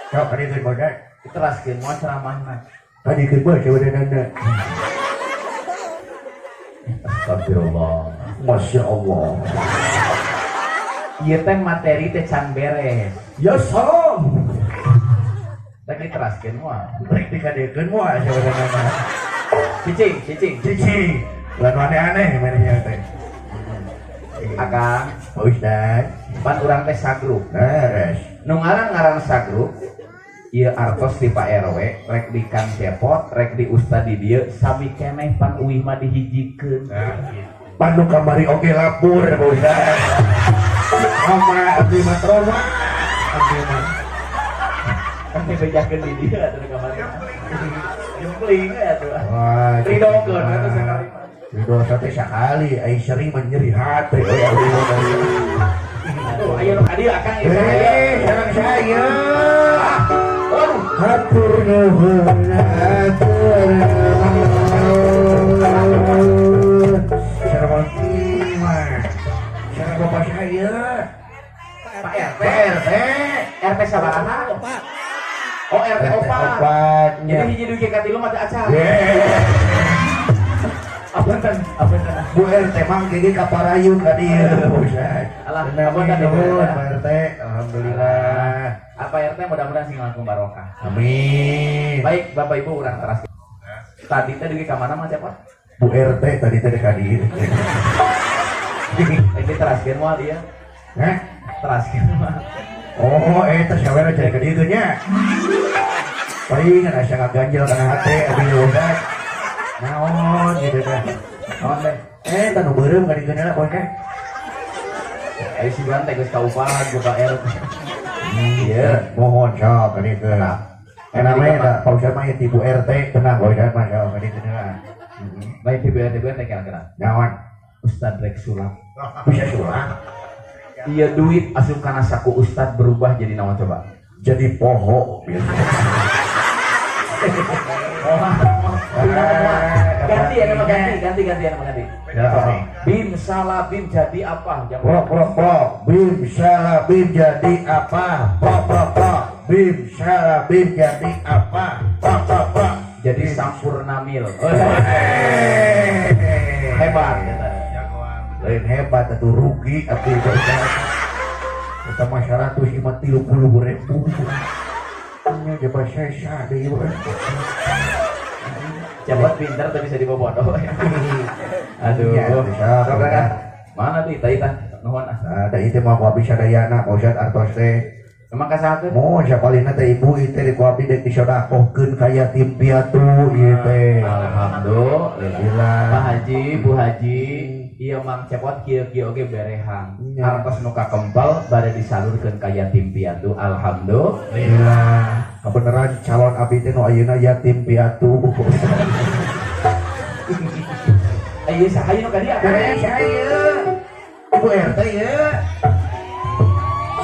Sok kali itu, Pak Ustad. Diteraskeun moal ceramahna. Tadi ke gua coba dana. Astagfirullah. Masya Allah. Ieu teh materi teh can beres. Ya salam. Rek diteraskeun moal. Rek dikadekeun moal coba dana. Cicing, cicing. Cici. Lan aneh-aneh mainnya teh. Akang, Pak Ustad. Pan urang teh sagrup. Beres. Nu ngaran-ngaran sagrup, ieu artos di Pak RW, rek di Kang Cepot, rek di Ustad di dieu, sami keneh pan uih mah dihijikeun. Pandu kamari oge lapor, Pak Ustad. Trauma abdi mah, trauma. Abdi mah. Kan dibejakeun di dieu atuh kamari. Jempling atuh. Wah, Ridokeun atuh sekali. Ridho sate sekali, ai sering menyeri hati. Oh, ya, Allah. Aduh, aya nu ka dieu Akang ieu saya. Eh, sareng saya. Hatur nuhun, hatur nuhun. Sareng mah. Sareng bapak saya. Pak RT. RT. RT sabaraha? Oh, RT opat. Opat. Jadi hiji dugi ka tilu mah teu acan. Yeah. Apunten, apunten. Bu RT mang gigi kaparayun ka dieu, Ustaz. Alah, Tenang, apunten, nuhun, Ibu. Pak RT. Alhamdulillah. Apa RT mudah-mudahan sing langkung barokah. Amin. Baik, Bapak Ibu urang teras. Tadi teh dugi ka mana mah Cepot? Bu RT tadi teh ka dieu. Ini teraskeun moal ieu. Hah? Teraskeun moal. Oh, eta saweran cari ka dieu nya. Palingan asa ngaganjel kana hate abdi, Ustaz. Naon gitu teh. Naon teh? Eh, tanu beureum ka dieu lah poe teh. Ayo si teh geus kaupahan ku Pak RT. Iya, mohon sok ka dieu. Enak we da Pak Ustaz mah ieu ti Bu RT, tenang Pak Ustaz mah sok ka dieu lah. Baik di BRT teh kira-kira. Naon? Ustad rek sulap. Bisa sulap. Iya duit asup kana saku Ustad berubah jadi naon coba? Jadi poho biasa. Oh, ganti ya nama, ganti, ganti, ganti ya nama, ganti. Ya. Bim salah bim jadi apa? Jangan. Plok plok plok, bim salah bim jadi apa? Plok plok plok, bim salah bim jadi apa? Plok plok plok. Jadi sampurna mil. Hebat. Lain hebat atau rugi abdi Ustaz. Kita mah 130 ribu. Ini coba sesa deh ieu. Cepat pintar tapi bisa dibobodo. Aduh. Ya, bisa. Sok, kan? Mana tuh tadi tah? Nuhun ah. Nah, da itu mah ku abdi sadayana Pak Ustaz artos teh. Emang kasahakeun? Mo sapalihna teh ibu ieu teh ku abdi dek disodakohkeun ka yatim piatu ieu teh. Alhamdulillah. Pak Haji, Bu Haji, iya Mang Cepot kieu-kieu oge berehan. Nya. Artos nu kakempel bade disalurkeun ka yatim piatu. Alhamdulillah. Alhamdulillah. Kebenaran calon abdi teh nu ayeuna yatim piatu. Ayo saha nu ka dieu? Saya. Ibu RT ya.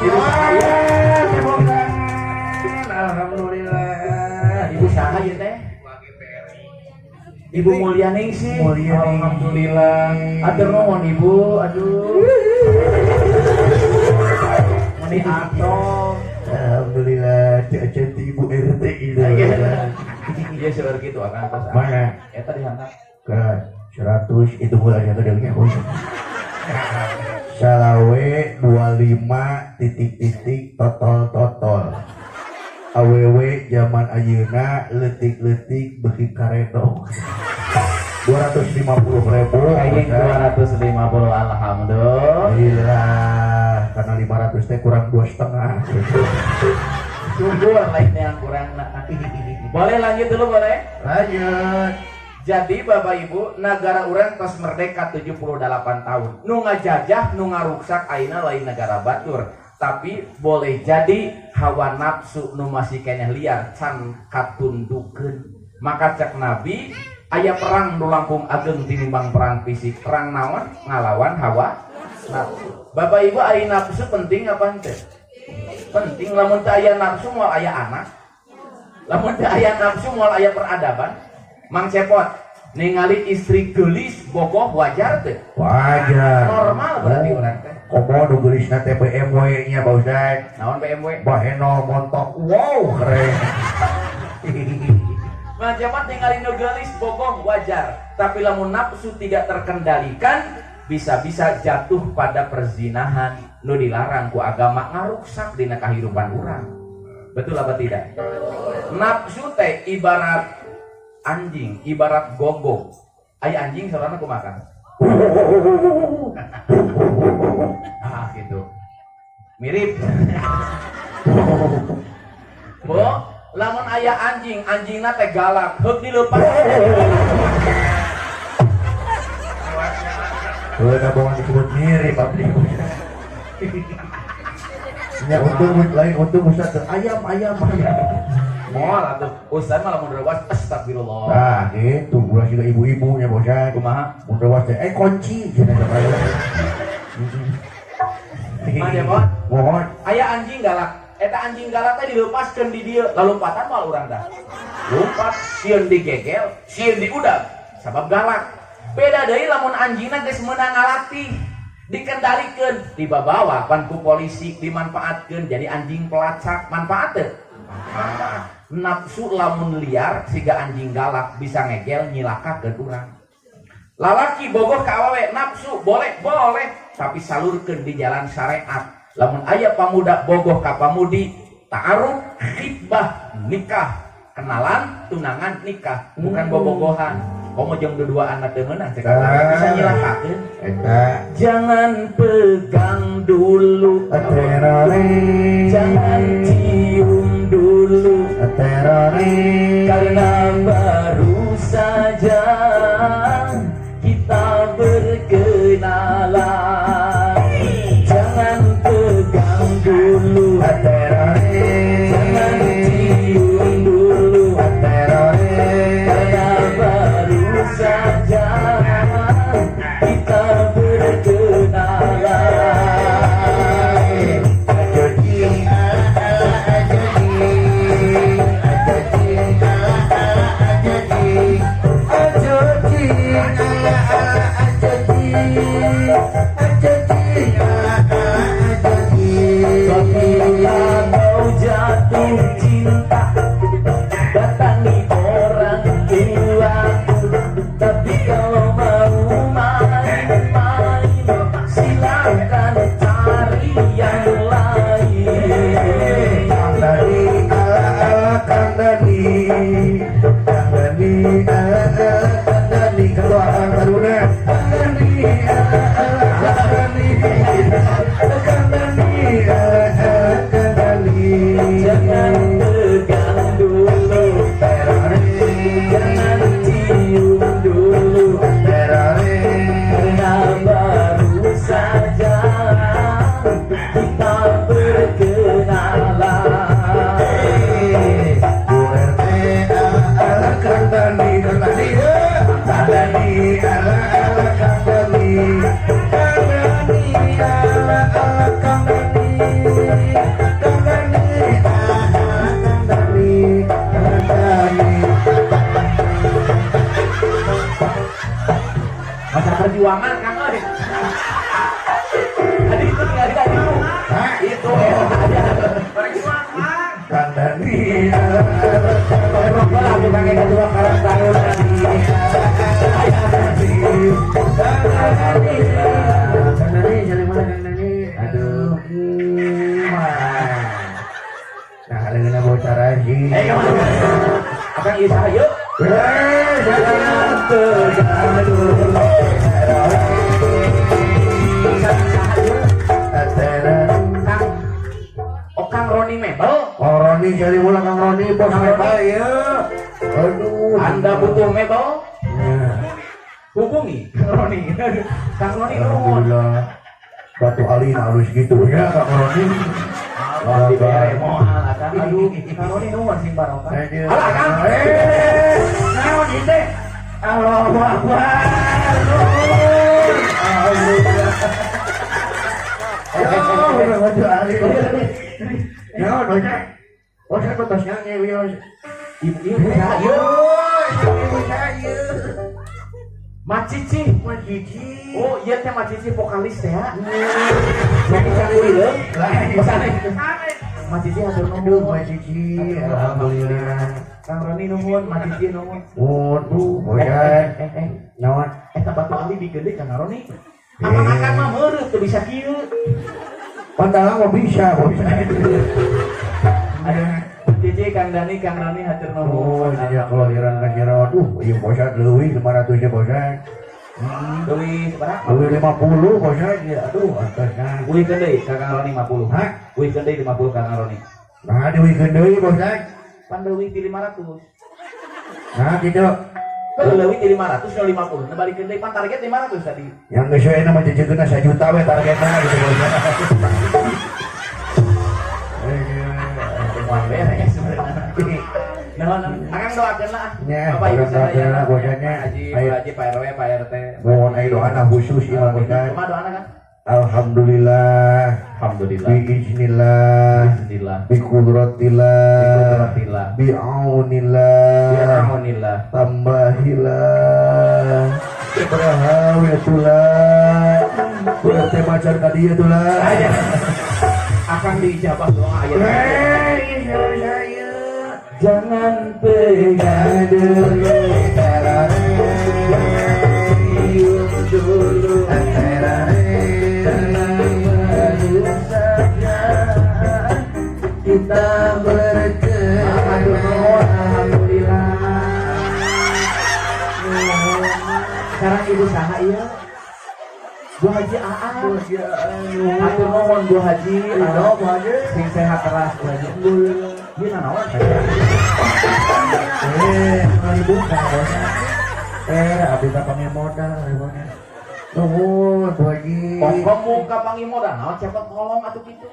Ibu saha ya? Tepuk tangan. Alhamdulillah. Ibu saha ieu teh? Ibu Mulyaningsih. Mulyaningsih. Alhamdulillah. Atur nuhun Ibu. Aduh. Meni atoh. Alhamdulillah, cek Ibu RT itu. Iya seueur kitu akan tos. Mana? Eta dihandap. Ke 100 itu bulannya gedengnya bos. Salawe 25 titik titik totol totol. Awewe zaman ayeuna leutik-leutik beuki karedok. 250 ribu. Kayaknya 250, alhamdulillah. Alhamdulillah, karena 500 teh kurang 2,5. Syukur lain yang kurang. Boleh lanjut dulu, boleh? Lanjut. Jadi Bapak Ibu, negara urang tos merdeka 78 tahun. Nu ngajajah, nu ngaruksak ayeuna lain negara batur. Tapi boleh jadi hawa nafsu nu masih keneh liar can katundukeun. Maka cek Nabi, aya perang nu langkung ageng tinimbang perang fisik. Perang naon? Ngalawan hawa nafsu. Bapak Ibu, aya nafsu penting apa henteu? Penting. Lamun teu aya nafsu moal aya anak. Lamun teu aya nafsu moal aya peradaban. Mang Cepot ningali istri geulis bogoh wajar teu? Wajar. Normal berarti urang teh. Komo nu geulisna teh BMW nya Pak Ustad. Naon BMW? Baheno montok. Wow, keren. Mang Cepot ningali nu geulis bogoh wajar, tapi lamun nafsu tidak terkendalikan bisa-bisa jatuh pada perzinahan nu dilarang ku agama, ngaruksak dina kahirupan urang. Betul apa tidak? Nafsu teh ibarat anjing, ibarat gogok. Aya anjing sorana kumaha? Ah gitu. Mirip. Bu, lamun aya anjing, anjingna teh galak, heuk dileupas. Udah bohong disebut mirip abdi. Nya untung lain untung Ustaz ayam ayam ayam. Moal atuh. Ustaz mah lamun rewas astagfirullah. Nah, gitu. Ulah siga ibu-ibunya Pak Ustaz. Kumaha? Mun rewas teh kunci cenah teh. Mah Cepot. Mohon. Aya anjing galak. Eta anjing galak teh dilepaskeun di dieu, lalompatan moal urang tah. Lompat, sieun digegel, sieun diudag, sabab galak. Beda deui lamun anjingna geus meunang ngalatih, dikendalikeun, dibabawa pan ku polisi, dimanfaatkeun jadi anjing pelacak, manfaat teu? Manfaat. Nafsu lamun liar siga anjing galak bisa ngegel nyilakakeun urang. Lalaki bogoh ka awewe nafsu boleh, boleh, tapi salurkeun di jalan syariat. Lamun aya pamuda bogoh ka pamudi, ta'aruf, khitbah, nikah, kenalan, tunangan, nikah, bukan bobogohan. Komo jeung dua anak teu meunang cek Ah. bisa nyilakakeun. Eta Jangan pegang dulu, teroris. Jangan cium dulu, Teroris. Karena baru saja kita berkenalan. Jangan pegang dulu, Teroris. Jangan cium dulu, Teroris. Karena baru saja kita berkenalan. Ajojing ala ala ajojing. Ajojing ala ala ajojing. Ajojing ala ala ajojing. Ajojing ala ala ajojing. Bila kau jatuh cinta, datangi orang tua. Tapi kalau mau main-main, silakan cari yang lain. Kang Dani ala ala Kang Dani. Kang Dani ala ala Kang Dani. Ketua Kang Taruna. Kang Dani ala ala Kang Dani. Kang Dani ala ala Kang Dani. Jangan pegang dulu, Teroris. Jangan cium dulu, Teroris. Karena baru saja kita berkenalan. Bu RT ala ala Kang Dani. Kang Dani ya. Kang Dani ala ala Kang Dani. Kang Dani Perjuangan, Kang euy. Tadi itu tinggal tadi itu. Hah? Itu ya. Berjuang, Kang. Kang Dani. Rokok lah bukan kayak kedua Karang Taruna. Kang Dani. Kang Dani, jadi mana Kang Dani? Aduh. Mah. Nah, leungeunna bocah sih. Eh, kemana? Akang ieu saha yeuh? Eh, jangan tergaduh. Saha yeuh? Kang Kang. Oh, Kang Roni Mebel. Oh, Roni jadi ulang Kang Roni bos Kang mebel Roni. ya. Aduh. Anda butuh mebel? Ya. Hubungi Kang Roni. Kang Roni nuhun. Alhamdulillah. Batu Ali harus gitu ya Kang Roni. Wah, dibere moal akang. Aduh, Kang Roni nuhun sing barokah. Aduh. Alah, Kang. Eh, naon ieu teh? Allahu Akbar. Nuhun. Alhamdulillah. Oh, Batu Ali. Naon, bocah? Bocah kok tos nyanyi wios. Ibu ieu saha ieu? Oh, ibu saya. Macici. Mas Cici. Oh, iya teh Macici vokalis teh ya. Nyanyi cangkuileung. Lain. Macici hatur Aduh, nuhun. Mas Cici. Alhamdulillah. Kang Roni nuhun, Macici nuhun. Waduh, Eh, bocah. eh, eh, Naon? eta batu ali digede Kang Roni. Aman akan mah meureut teu bisa kieu. Padahal mah bisa, bocah. Aduh, Cici, Kang Dani, Kang Roni hatur Oh, nuhun. sejak kelahiran ka jero. Duh, ieu bocah leuwih 500 ya bocah. Leuwih sabaraha? Leuwih 50 bocah ya. Aduh, atasna. Uihkeun deui ka Kang Roni 50. Hah? Uihkeun deui 50 Kang Roni. Nah, diuihkeun deui bocah. Pan leuwih di 500. Nah, gitu. Kalau leuwih di 500 nu 50, nu balikeun deui pan target 500 tadi. Yang geus we mah cecekeunna 1 juta we targetna gitu bocah. Moal beres sebenarnya. Nah, akang doakeun lah. Nya, Bapak Ibu urang doakeun sadaya. lah bocahnya. Pak Haji, Ayo. Pak Haji, Pak RW, Pak RT. Mohon ayo doana khusus ieu mah bocah. Kumaha doana kan? Alhamdulillah. Alhamdulillah. Biiznillah. Bismillah. Biqudratillah. Biqudratillah. Bi'aunillah. Bi'aunillah. Tambahilah. Ibrahawiyatullah. Udah teh macan ka dieu tuh lah. Akan diijabah doa aya. Hei, saya. Jangan pegang dulu. Cium dulu. Karena baru saja Kita berkenalan. Alhamdulillah. Sekarang ibu saha ieu? Bu Haji Aan. Hatur nuhun Bu Haji. Iya, Bu Haji. Sing sehat teras Bu Haji. Ieu nanaon? Eh, mau dibuka bos. Eh, abdi teh panggil modal ribonnya. Nuhun, Bu Haji. Kok muka panggil modal naon cepet kolong atuh kitu.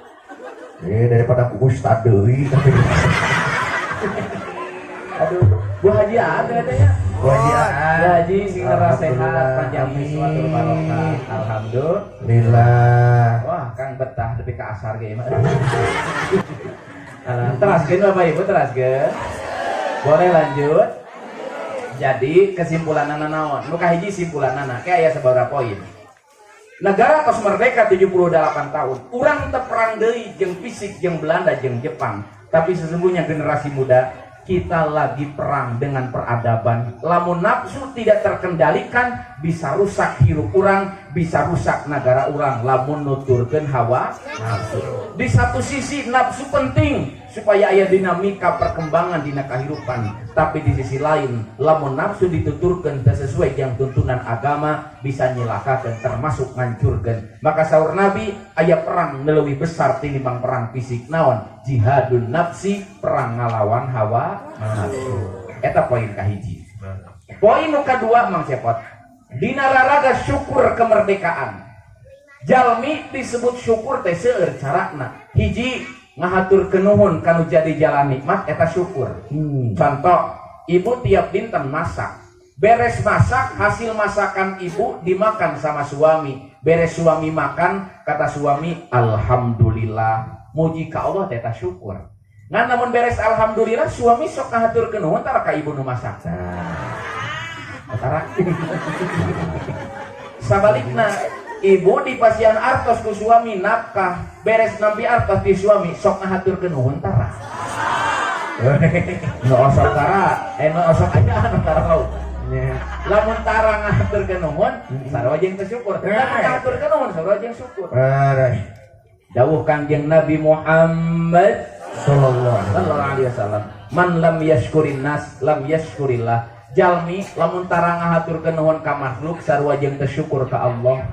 Eh, daripada ku ustad deui. Aduh, Bu Haji Aan teh nya. Bu Haji Aan. Bu Haji sing teras sehat, Alhamdulillah. panjang yuswa tur barokah. Alhamdulillah. Lillah. Wah, Kang betah lebih ke asar ge mah. Alah, teraskeun Bapak Ibu, teraskeun. Boleh lanjut. Jadi kesimpulanana naon? Nu kahiji simpulanana kayak aya sababaraha poin. Negara tos merdeka 78 tahun, urang teu perang deui jeung fisik jeung Belanda jeung Jepang. Tapi sesungguhnya generasi muda kita lagi perang dengan peradaban. Lamun nafsu tidak terkendalikan bisa rusak hirup urang, bisa rusak negara urang. Lamun nuturkeun hawa nafsu. Di satu sisi nafsu penting supaya aya dinamika perkembangan dina kehidupan. Tapi di sisi lain, lamun nafsu dituturkeun teu sesuai jeung tuntunan agama bisa nyilakakeun termasuk ngancurkeun. Maka saur Nabi aya perang nu leuwih besar tinimbang perang fisik naon? Jihadun nafsi, perang ngalawan hawa nafsu. Eta poin kahiji. Poin nu kadua Mang Cepot. Dina raraga syukur kemerdekaan. Jalmi disebut syukur teh seueur carana. Hiji ngahaturkeun nuhun kanu jadi jalan nikmat eta syukur. Contoh, ibu tiap dinten masak. Beres masak, hasil masakan ibu dimakan sama suami. Beres suami makan, kata suami, alhamdulillah. Muji ka Allah teh eta syukur. Ngan lamun beres alhamdulillah suami sok ngahaturkeun nuhun tara ka ibu nu masak. Nah, tara. Sabalikna ibu dipasihan artos ku suami nafkah, beres nampi artos di suami sok ngahaturkeun nuhun tara. Nu osok tara, nu osok aya anu tara kau. Nya. Lamun tara ngahaturkeun nuhun, sarua jeung teu syukur. Lamun ngahaturkeun nuhun, sarua jeung syukur. Leres. Dawuh Kangjeng Nabi Muhammad Sallallahu alaihi wasallam, man lam yashkurin nas lam yashkurillah. Jalmi lamun tara ngahaturkeun nuhun ka makhluk sarua jeung teu syukur ka Allah.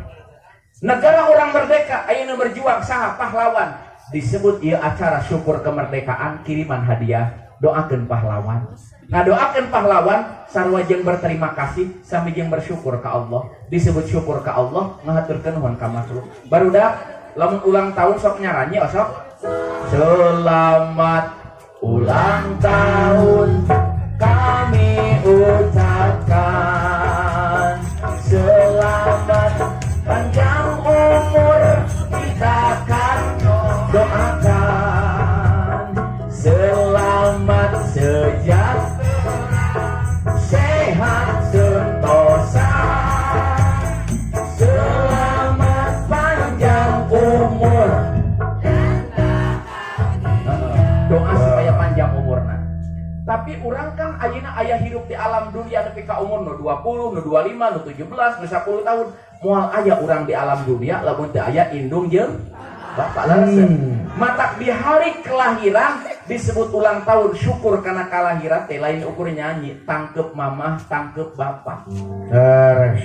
Negara orang merdeka ayeuna berjuang saha pahlawan, disebut ieu acara syukur kemerdekaan, kiriman hadiah, doakeun pahlawan. Ngadoakeun pahlawan sarua jeung berterima kasih sami jeung bersyukur ka Allah. Disebut syukur ka Allah ngahaturkeun nuhun ka makhluk. Barudak lamun ulang tahun sok nyaranyi osok selamat ulang tahun kami ucapkan, selamat panjang umur kita akan doakan, selamat sejahtera sehat sentosa, selamat panjang umur. Doa supaya panjang umurna. Tapi orang kan ayeuna aya hirup di alam dunia nepi ka umur nu 20, nu 25, nu 17, nu 10 tahun. Moal aya urang di alam dunia lamun teu aya indung jeung bapak, leres. Matak di hari kelahiran disebut ulang tahun syukur karena kelahiran teh lain ukur nyanyi, tangkep mamah, tangkep bapak. Leres.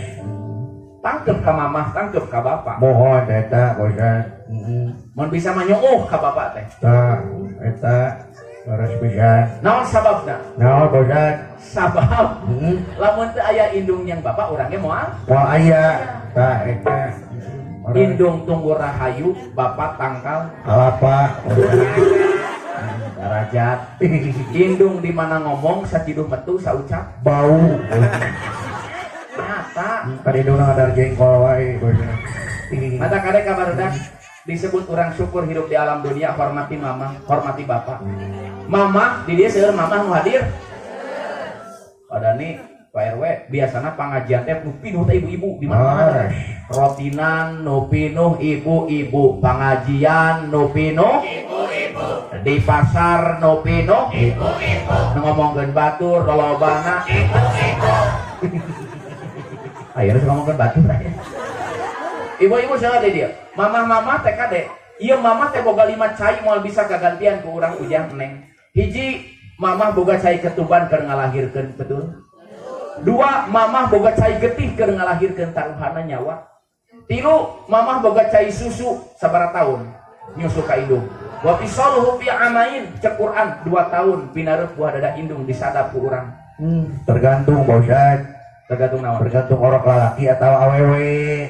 Tangkep ka mamah, tangkep ka bapak. Mohon eta Pak Ustad. Heeh. Mun bisa mah nyuuh ka bapak teh. Tah eta leres pisan. Naon sababna? Naon Pak Ustad? Sabab Heeh. lamun teu aya indung yang bapak urangnya moal Moal aya. Tah eta. Indung tunggu rahayu, bapak tangkal kalapa. Darajat. Indung di mana ngomong saciduh metu saucap bau. Nyata. Kan indungna ngadar jengkol wae. Mata kade ka barudak disebut orang syukur hidup di alam dunia, hormati mama, hormati bapak. Mama di dia seueur mama nu hadir. Padani Pak RW biasana pangajian teh nu pinuh teh ibu-ibu di mana-mana. Leres. Rotinan nu pinuh ibu-ibu, pangajian nu pinuh ibu-ibu, di pasar nu pinuh ibu-ibu, nu ngomongkeun batur lolobana ibu-ibu. Ayo harus ngomongkeun batur aya. Ibu-ibu salah di dia. Mamah-mamah teh kade. Ieu mamah teh boga 5 cai moal bisa kagantian ku urang ujang neng. Hiji, mamah boga cai ketuban keur ngalahirkeun, betul? Dua, mamah boga cai getih keur ngalahirkeun taruhana nyawa. Tilu, mamah boga cai susu sabaraha tahun nyusu ka indung. Wa fisaluhu fi amain cek Quran 2 tahun pinareup buah dada indung disadap ku urang. Tergantung Pak Ustad. Tergantung naon? Tergantung orok lalaki atau awewe.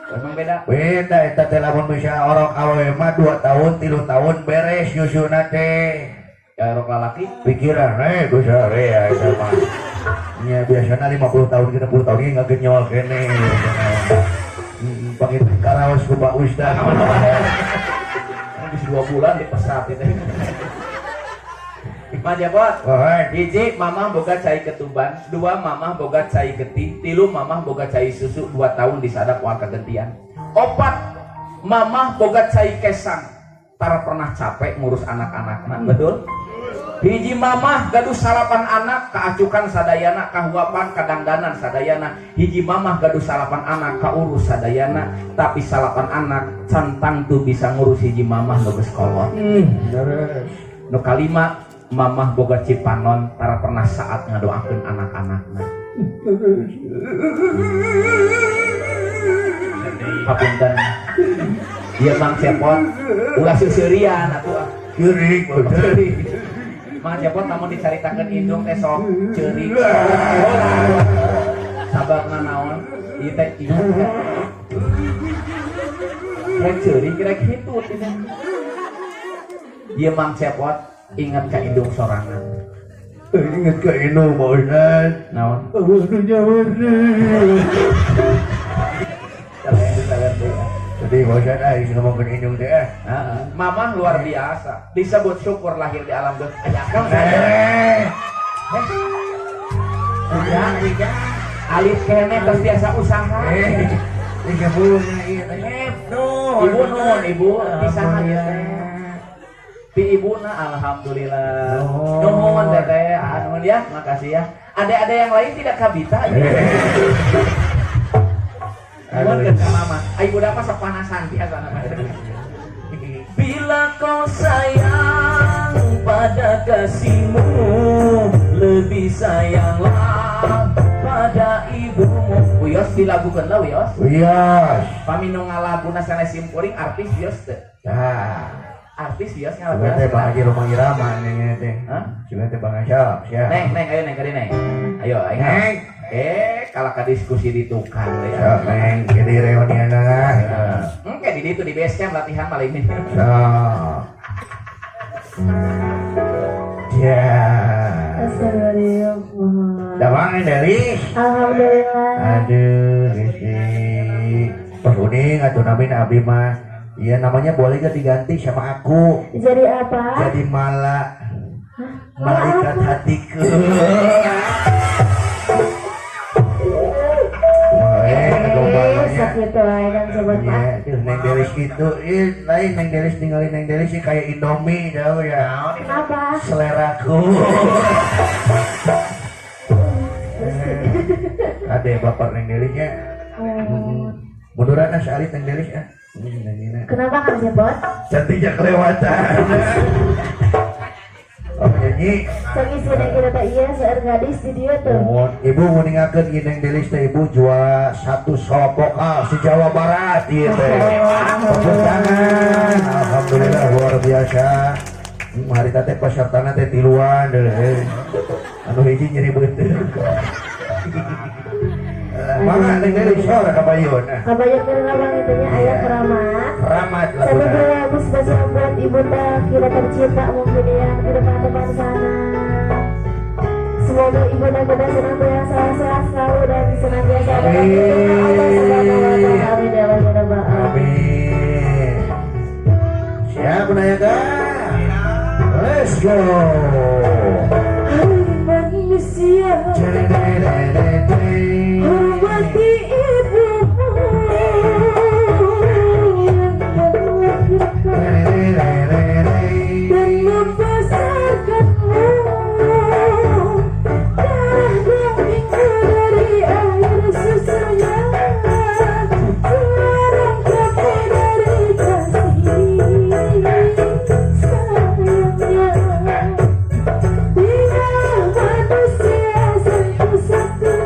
Emang beda? Beda eta teh lamun bisa orok awewe mah 2 tahun, 3 tahun beres nyusuna teh. Ya orok lalaki pikiran geus ya eta mah. Nya biasana 50 tahun 60 tahun ge ngagenyol keneh. Pakai karaos ku Pak Ustad. Habis 2 bulan dipesat itu. Mang Jepot, hiji mamah boga cai ketuban, 2 mamah boga cai getih, 3 mamah boga cai susu 2 tahun disadap moal kagentian. 4 mamah boga cai kesang, tara pernah capek ngurus anak-anakna, betul? Hiji mamah gaduh salapan anak kaacukan sadayana, kahuapan kadangdanan sadayana. Hiji mamah gaduh salapan anak kaurus sadayana, tapi salapan anak can tangtu bisa ngurus hiji mamah nu geus kolot. Nu kalima mamah boga cipanon tara pernah saat ngadoakeun anak-anakna. Hapunten. Ieu Mang Cepot ulah seuseurian atuh. Ceurik, ceurik. Mang Cepot namun dicaritakeun indung teh sok ceurik. Sababna naon? Ieu teh ingat. Rek ceurik rek hitut ieu. Ieu Mang Cepot ingat ka indung sorangan. Ingat ka indung Pak Ustad. Naon? Eueuh nu nyawerna. Jadi Pak Ustad ah geus ngomongkeun indung teh ah. Heeh. Mamah luar biasa. Disebut syukur lahir di alam dunia. Aya akang Udah, alit keneh terus biasa usaha. Ibu ieu Ibu nuhun ibu pisan ieu teh. Ti ibuna alhamdulillah. Nuhun teteh, nuhun ya, makasih ya. Ada-ada yang lain tidak kabita ya. Nuhun ke mama. Ai budak mah sok panasan biasa. Bila kau sayang pada kasihmu, lebih sayanglah pada ibumu. Wios dilagukeun lah wios. Wios. Pami nu ngalaguna sanes simkuring artis wios teu. Tah. Artis wios Sugan ngalaguna. teh Bang Haji Rumah Irama neng teh. Hah? Sugan teh Bang Asyap, siap. Neng, neng, ayo neng kadi neng. Ayo, ayo. Neng. Kalah ka diskusi di tukang we. Siap neng, jadi reunian lah. Engke di ditu di base camp latihan malah ini. Siap. Ya. Astagfirullah. Damang Delis. Alhamdulillah. Aduh, Gusti. Pas uning atuh namina abi mah. Iya namanya boleh gak diganti sama aku? Jadi apa? Jadi Mala. Malaikat Apa? hatiku. Wah, gombalnya. Sakit wae kan sobat Iya, Pak. tuh Neng Delis gitu. Ih, lain Neng Delis ninggalin Neng Delis sih kayak Indomie jauh ya. Kenapa? Seleraku. Ada bapak Neng Delisnya. Oh. Munduran ah sekali Neng Delis ah. Kenapa Kang Cepot? Cantiknya kelewatan. Oh nyanyi. Sok isi neng kita teh iya seueur gadis di dieu tuh. Mohon ibu nguningakeun ieu Neng Delis teh ibu juara 1 solo vokal si Jawa Barat ieu teh. Tepuk tangan. Alhamdulillah luar biasa. Harita teh pesertana teh tiluan deui. Anu hiji nyeri beuteung. Mangga Neng Delis sora kabayun. Kabayun keur ngabang itu nya aya keramat. Keramat Satu laguna. lagu spesial buat ibunda kita tercinta mungkin ya di depan-depan sana. Semoga ibunda kita senantiasa sehat selalu dan senantiasa dalam lindungan Allah Subhanahu wa taala. Amin ya Allah ya Rabbal alamin. Amin. Siap Nayaga? Let's go. Hai manusia, hormati ibumu yang melahirkan dan membesarkanmu. Darah dagingmu dari air susunya, sekarang kamu dari kasih sayangnya. Dia manusia satu-satunya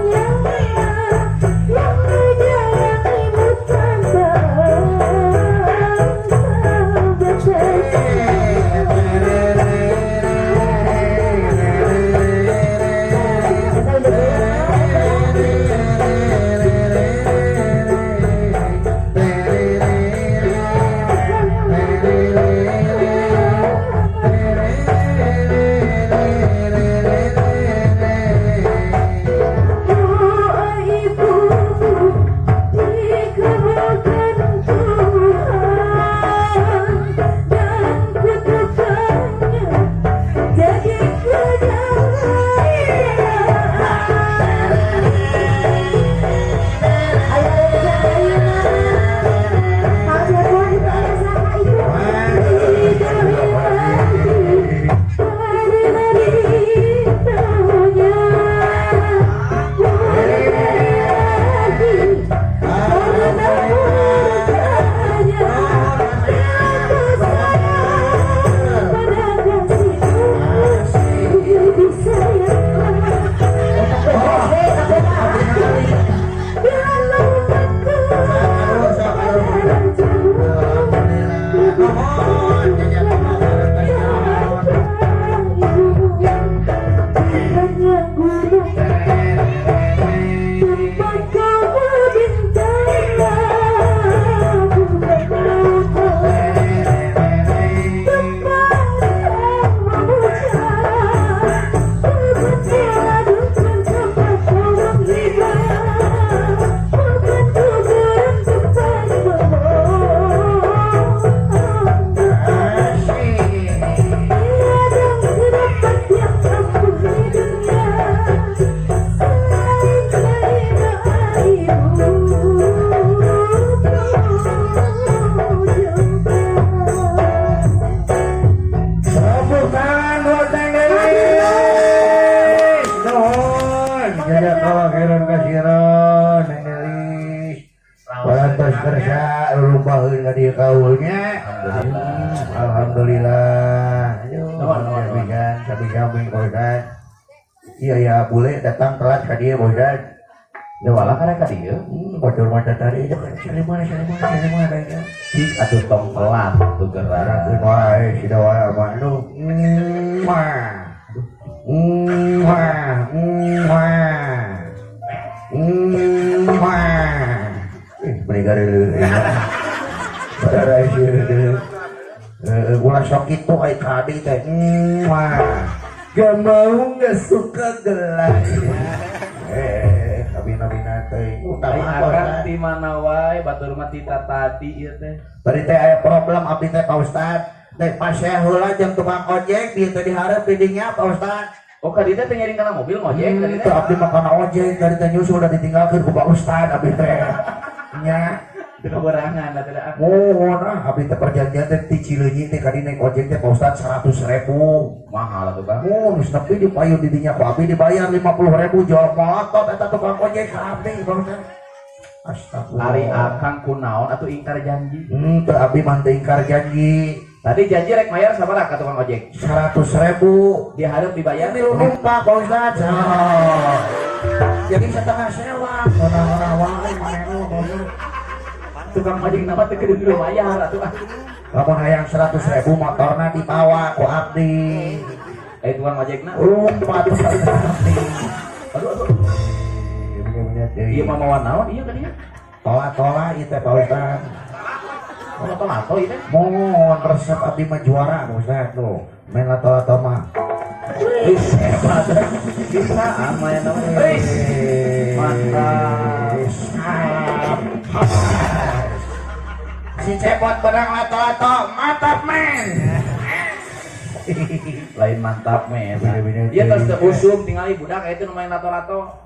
Jazakallah khairan katsiran, Neng Delis. Parantos kersa lulumbaheun ka dieu kaulnya. Alhamdulillah. Alhamdulillah. Aduh, Nuhun, nuhun, nuhun. Pisan, sami-sami Pak Ustad. Iya ya, bule datang telat ka dieu, Pak Ustad. Da wala karek ka dieu. Bocor mata tadi itu kan cari mana, cari mana, cari mana kayaknya. Cik atuh tong telat tuh gerak. Rakeun wae si dawa mah aduh. Mwah. Mwah, mwah. Mwah. Eh, beli gareuleuh. Saudara ieu. Eh, ulah sok kitu ai ka adi teh. Mwah. Gak mau, gak suka gelai. Eh, kabina-bina teh. Ai Utama akang ti mana wae, batur mah tita tadi ieu teh. Tadi teh aya problem abdi teh, Pak Ustad. Teh pasea heula jeung tukang ojek dieu teh dihareup di dinya, Pak Ustad. Oh, ka dieu teh ngiring kana mobil ngojek tadi Teu teh. Abdi mah kana ojek tadi teh, nyusul udah ditinggalkeun ku Pak Ustad abdi teh. Nya. Teu kaberangan atuh da. Mohon ah, abdi teh perjanjian teh ti Cileunyi teh ka dieu naik ojek teh, Pak Ustad, 100.000. Mahal atuh, Kang. Mun geus nepi di payun di dinya ku abdi dibayar 50.000, jual motor eta tukang ojek ka abdi, Pak Ustad. Astagfirullah. Ari akang kunaon atuh ingkar janji? Teu, abdi mah teu ingkar janji. Tadi janji rek mayar sabaraha ka tukang ojek? 100.000. Dihareup dibayar. Ini lu numpak, Pak Ustad. Oh. Jadi setengah sewa. Orang-orang wae maneh mah, Pak Ustad. Tukang ojek nama teu kudu bayar atuh ah. Lamun hayang 100.000, motorna dibawa ku abdi. Eh, tukang ojekna. Lumpat abdi. Aduh aduh. Ieu mah mawa naon ieu ka dieu? Tola-tola ieu teh, Pak Ustad. Oh, lato-lato ieu teh. Mohon resep abdi mah juara, Pak Ustad tuh. Main lato-lato mah. Wih, hebat. Bisa main nama. Wih, mantap. Sap. Si Cepot benang lato-lato, mantap men. Lain mantap men. Bener-bener. Ieu tos teu usum tingali budak itu nu main lato-lato.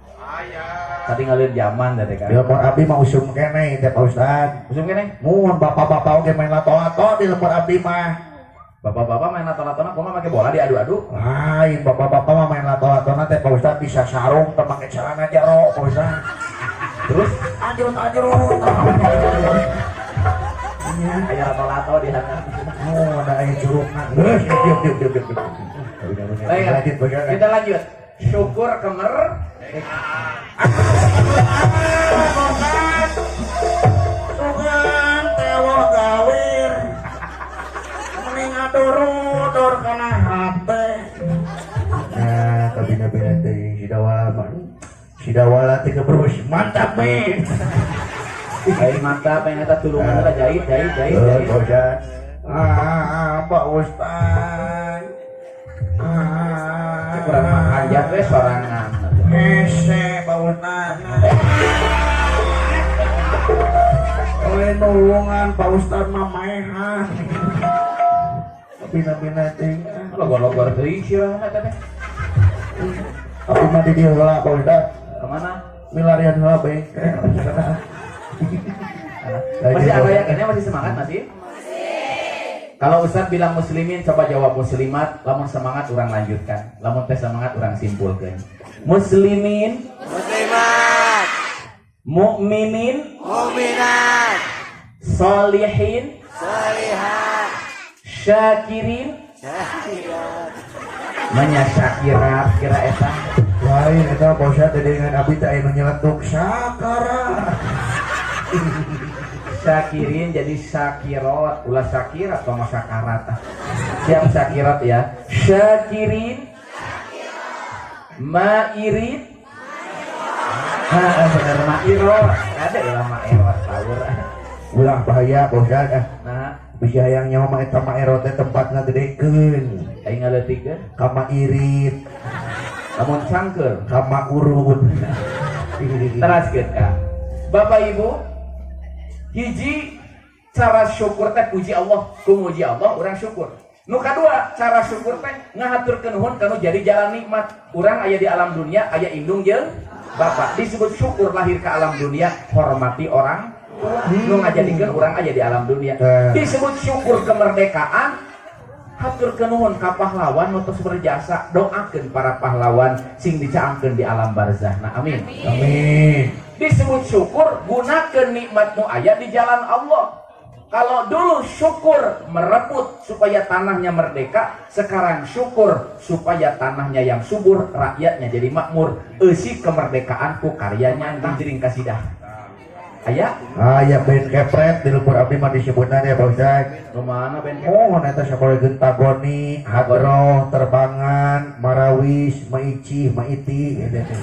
Katinggalin zaman teh kan. Di lembur abdi mah usum keneh teh, Pak Ustad. Usum keneh. Mun bapak-bapak oge main lato-lato di lembur abdi mah. Bapak-bapak main lato-latona kumaha, make bola diadu-adu? Lain, bapak-bapak mah main lato-latona teh, Pak Ustad, bisa sarung teu make celana jero, Pak Ustad. Terus Ajrut ajrut. Iya. Aya lato-lato di handap. Oh, ada aya curugna. Geus, diuk diuk diuk diuk. Baik, Lanjut, Pak Ustad. kita lanjut. Syukur kemer. Bukan. Sugan tewo gawir. Mending adur-udur kana hate. Nah, kabina-bina teh si Dawala mah. Si Dawala teh kebrus. Mantap, men. Lain mantap yang eta tulungan lah, jahit jahit jahit Eh, jahit. Pak Ustad. Ah, Pak Ustad. Ah. Kurang makan we sorangan. Hese, Pak Ustad. Oleh nulungan Pak Ustad mah maehan. Bina-bina teh. Logor-logor teuing sirahna eta teh. Abi mah di dieu heula, Pak Ustad. Kemana? Milarian heula bengkel. Masih ada yang ini masih semangat masih? Kalau Ustadz bilang muslimin, coba jawab muslimat. Lamun semangat urang lanjutkan. Lamun teh semangat urang simpulkan. Muslimin, Muslimat, mukminin, mukminat, solihin, solihat, syakirin, syakirat. Manya syakirat kira eta. Lain eta, Pak Ustad, dengan abi teh aya nu nyeletuk sakara. Syakirin jadi syakirot, ulah syakirat atau sakarat. Siap syakirat ya. Syakirin, mairin. Ah, bener mairot. Ada ya mairot tawur. Ulah bahaya, Pak Ustad ah. Nah, Bisa hayang nyawa mah eta maerot teh tempatna gedekeun. Aing ngaleutikeun Ka Mairit, lamun cangkeul. Ka Maurut. Teraskeun ka. Bapak Ibu, hiji cara syukur teh puji Allah, ku muji Allah urang syukur. Nu kadua, cara syukur teh ngahaturkeun nuhun kanu jadi jalan nikmat. Urang aya di alam dunia, aya indung jeung bapak. Disebut syukur lahir ke alam dunia, hormati orang tua. Nu ngajadikeun urang aya di alam dunia. Eh. Disebut syukur kemerdekaan, Hatur nuhun ka pahlawan nu tos berjasa, doakeun para pahlawan sing dicaangkeun di alam barzahna. Amin. Amin. Disebut syukur, gunakeun nikmat nu aya di jalan Allah. Kalau dulu syukur merebut supaya tanahnya merdeka, sekarang syukur supaya tanahnya yang subur, rakyatnya jadi makmur. Eusi kemerdekaan ku karyanya jering kasidah. Aya? Aya band kepret di lembur abdi mah disebutna ya Pak Ustaz. Nu mana band kepret? Oh, eta sakola Tagoni, Hadroh, Terbangan, Marawis, Maicih, Maiti gitu teh.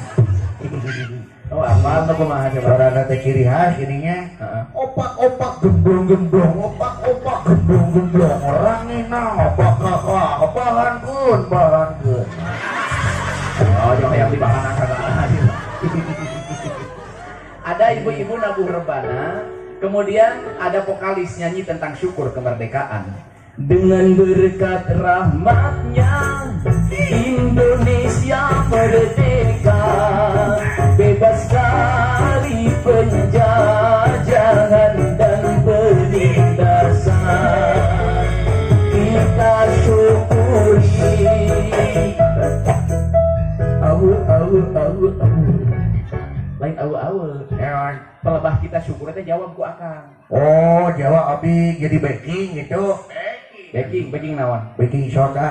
Oh, apa tuh kumaha coba? Suarana teh ciri khas ininya. Heeh. Opak-opak gemblong-gemblong, opak-opak gemblong-gemblong, rangina, opak kakak, bahankeun, bahankeun. Oh, jangan yang dibahanan sagala. Ada ibu-ibu nabuh rebana, kemudian ada vokalis nyanyi tentang syukur kemerdekaan. Dengan berkat rahmatnya Indonesia merdeka, bebas dari penjajahan dan penindasan. Kita syukuri. Au au au au. Lain au au. Ewan. Pelebah kita syukur teh jawab ku akang. Oh, jawab abi jadi backing gitu. Backing, backing naon? Baking soda.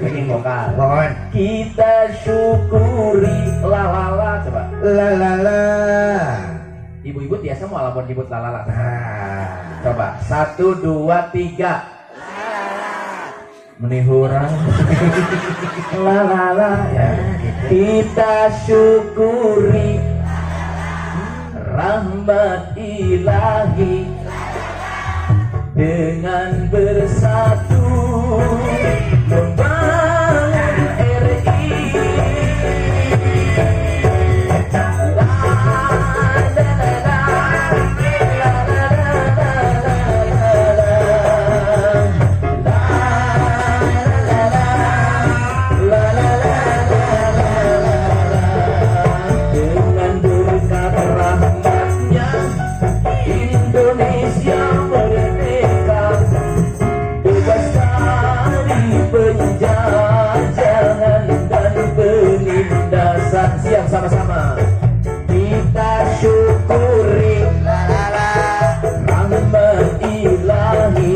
Backing vokal. Mohon. Kita syukuri la la la coba. La la la. Ibu-ibu biasa mau lamun nyebut la la la. Nah. Coba 1 2 3. Menihurang. La la la ya. Kita syukuri rahmat ilahi dengan bersatu membangun RI. La la la la la la la la la la la. Dengan berkat rahmatnya Indonesia merdeka, bebas dari penjajahan dan penindasan. Siap sama-sama kita syukuri rahmat ilahi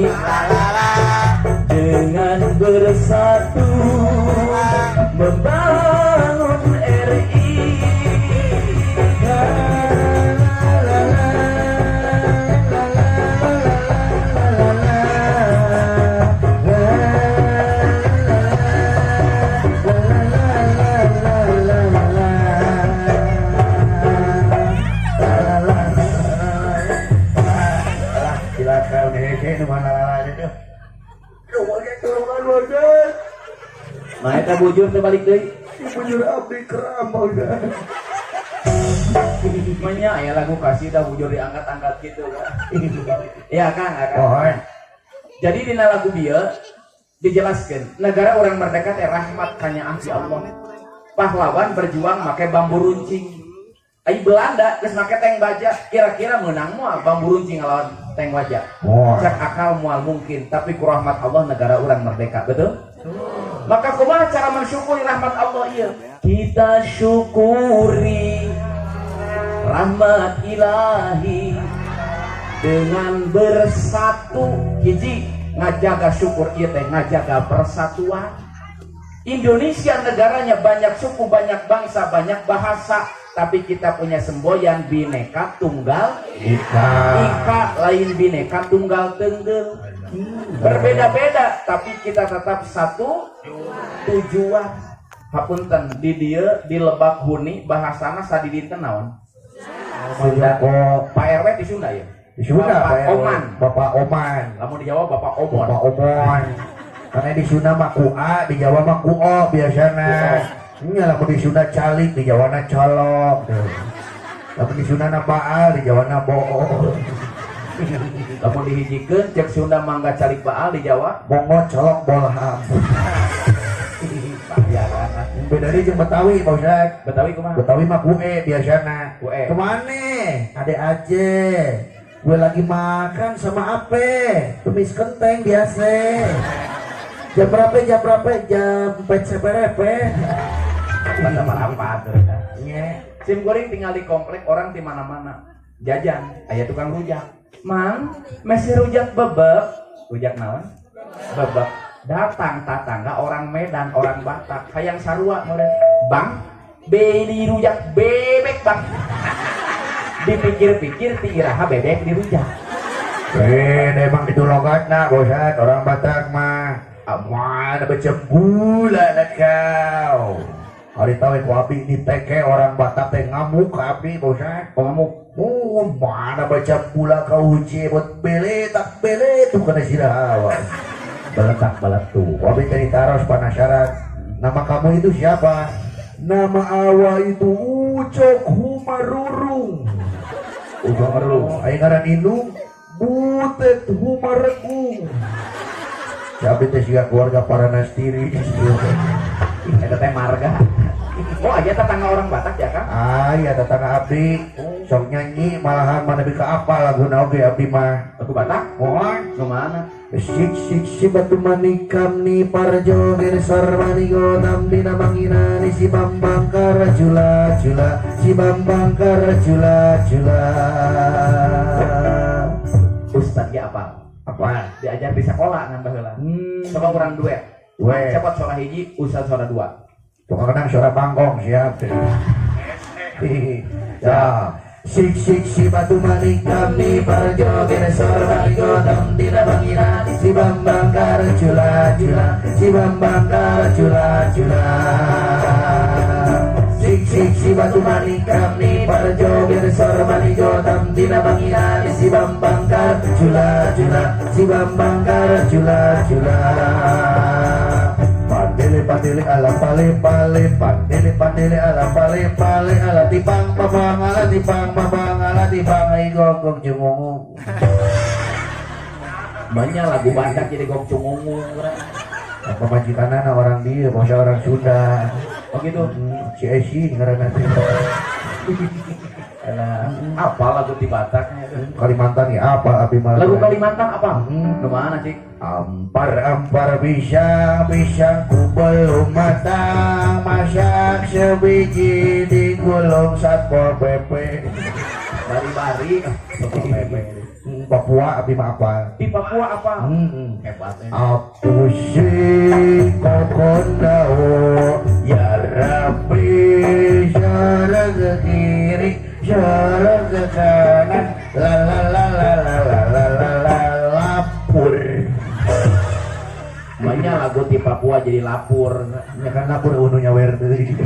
dengan bersatu membangun RI. La la la la la la la la la la la. Silakan hese nu mana lala itu. Duh, Ustaz, tulungan Ustaz. Nah, eta bujur teh balik deui. Bujur abdi keram Ustaz. Manya aya lagu kasidah bujur diangkat-angkat gitu kan. Ya Kang, ya, Kang. Mohon. Jadi dina lagu bieu dijelaskan negara orang merdeka teh rahmat kanyaah ti Allah. Pahlawan berjuang make bambu runcing. Ai Belanda geus make tank baja, kira-kira menang moal bambu runcing ngelawan tank baja? Moal. Cek akal moal mungkin, tapi ku rahmat Allah negara orang merdeka, betul? Maka kumaha cara mensyukuri rahmat Allah ieu? Kita syukuri rahmat ilahi dengan bersatu. Hiji ngajaga syukur ieu teh ngajaga persatuan. Indonesia negaranya banyak suku, banyak bangsa, banyak bahasa, tapi kita punya semboyan bineka tunggal Ika. Ika, lain bineka tunggal tenggel. Berbeda-beda tapi kita tetap satu tujuan. Hapunten di dieu di Lebak Huni bahasana sadidinten naon? Sunda. Pak RW di Sunda ya? Di Sunda Bapak Pak RW. Oman. Bapak Oman. Lamun di Jawa Bapak Omon. Bapak Omon. Karena di Sunda mah ku A, di Jawa mah ku O biasana. Nya lamun di Sunda calik, di Jawa na colok. Tuh. Lamun di Sunda na baal, di Jawa na bool. Lamun dihijikeun cek Sunda mangga calik baal, di Jawa bongo colok bolham. Bahaya kan. Bedanya jeung Betawi Pak Ustaz. Betawi kumaha? Betawi mah ku E biasana. Ku E. Kemana? Ade aja. Gue lagi makan sama ape? Tumis kenteng biasa. Jam berapa? Jam berapa? Jam 4 seperepe. Apa tuh? Nya. Sim goreng tinggal di komplek, orang di mana-mana. Jajan, aya tukang rujak. Mang, masih rujak bebek. Rujak naon? Bebek. Datang tatangga orang Medan, orang Batak, hayang sarua meureun. Bang, beli rujak bebek, Bang. Dipikir-pikir ti iraha bebek di rujak. Eh, emang itu logatna, Bosat, orang Batak mah. Aman, becembula lah kau. Hari tahu ku abi di TK orang Batak teh ngamuk ka abi, Bosat. Oh, ngamuk. Oh, mana baca pula kau uji buat bele tak bele tuh kena sirah awas. Beletak beletu. Abi tadi taros penasaran. Nama kamu itu siapa? Nama awa itu Ucok Humarurung. Ucok Humarurung. Aing ngaran indung Butet Humaregung. Si abi teh siga keluarga Paranastiri. Eta teh marga. Oh, aya tetangga orang Batak ya, Kang? Ah, iya tetangga abdi. Sok nyanyi malahan mana bisa apa laguna oge abdi mah. Lagu Batak? Mohon. Nu mana? Sik sik si batu manikam ni parjo gersor manigo tambi namangina ni si Bambang karajula jula si Bambang karajula jula. Ustad ge apa? Apa? Diajar di sekolah ngan baheula. Coba urang duet. Duet. Cepot suara hiji, Ustad suara dua. Tukang kenang suara bangkong siap. Ya. Sik sik si batu manikam ni parjo gersor manigo tambi namangina ni si Bambang karajula jula si Bambang karajula jula. Sik sik si batu manikam ni parjo gersor manigo tambi namangina ni si Bambang karajula jula si Bambang karajula jula. Pandele pandele ala pale pale pandele pandele ala pale pale ala tipang babang ala tipang babang ala tipang ai gogong jungungung. Banyak lagu Batak jadi gong cungungung. Apa majikanana orang dia, bangsa orang Sunda. Oh gitu. Si Esi ngaranna teh. Alah, apa lagu di Bataknya? Kalimantan ya apa abi mah? Lagu Kalimantan apa? Hmm. Nu mana cik? Ampar ampar pisang pisangku belum matang, masak sebiji digulung Satpol PP. Bari-bari. Satpol PP. Papua abi mah apa? Di Papua apa? Hmm. Hebat ya. Aku sih kokondao ya Rabbi, syara ke kiri, syara ke kanan, la la la la la la la la la lapur. Banyak lagu di Papua jadi lapur. Ya kan lapur unu nyawer deui.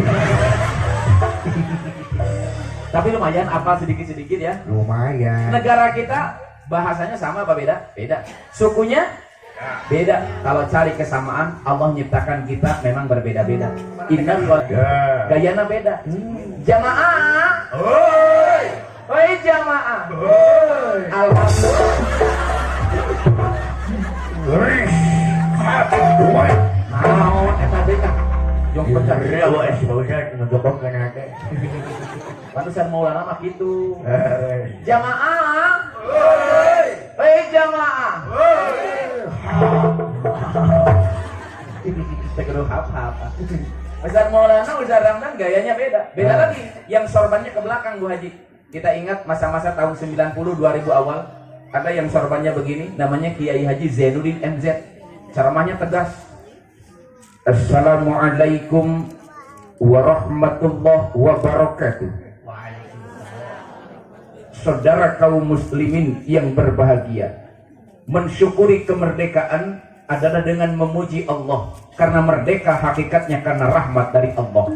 Tapi lumayan apa sedikit-sedikit ya. Lumayan. Negara kita bahasanya sama apa beda? Beda. Sukunya beda. Kalau cari kesamaan, Allah nyiptakan kita memang berbeda-beda. Inna Ya. gayana beda. Jamaah. Oi. Oi jamaah. Oi. Alhamdulillah. Rish. Woi. Naon eta deui tah? Jong pecah. Iya, wes, Ustaz, ngegebok kana teh. Pantesan Maulana mah gitu. Eh. Jamaah. Oi jamaah. Teu kudu hap-hap. Ustaz Maulana, Ustaz Ramdan gayanya beda. Beda Nah. lagi. Yang sorbannya ke belakang Bu Haji. Kita ingat masa-masa tahun 90 2000 awal, ada yang sorbannya begini, namanya Kiai Haji Zainuddin MZ. Ceramahnya tegas. Assalamualaikum warahmatullahi wabarakatuh. Saudara kaum muslimin yang berbahagia, mensyukuri kemerdekaan adalah dengan memuji Allah, karena merdeka hakikatnya karena rahmat dari Allah.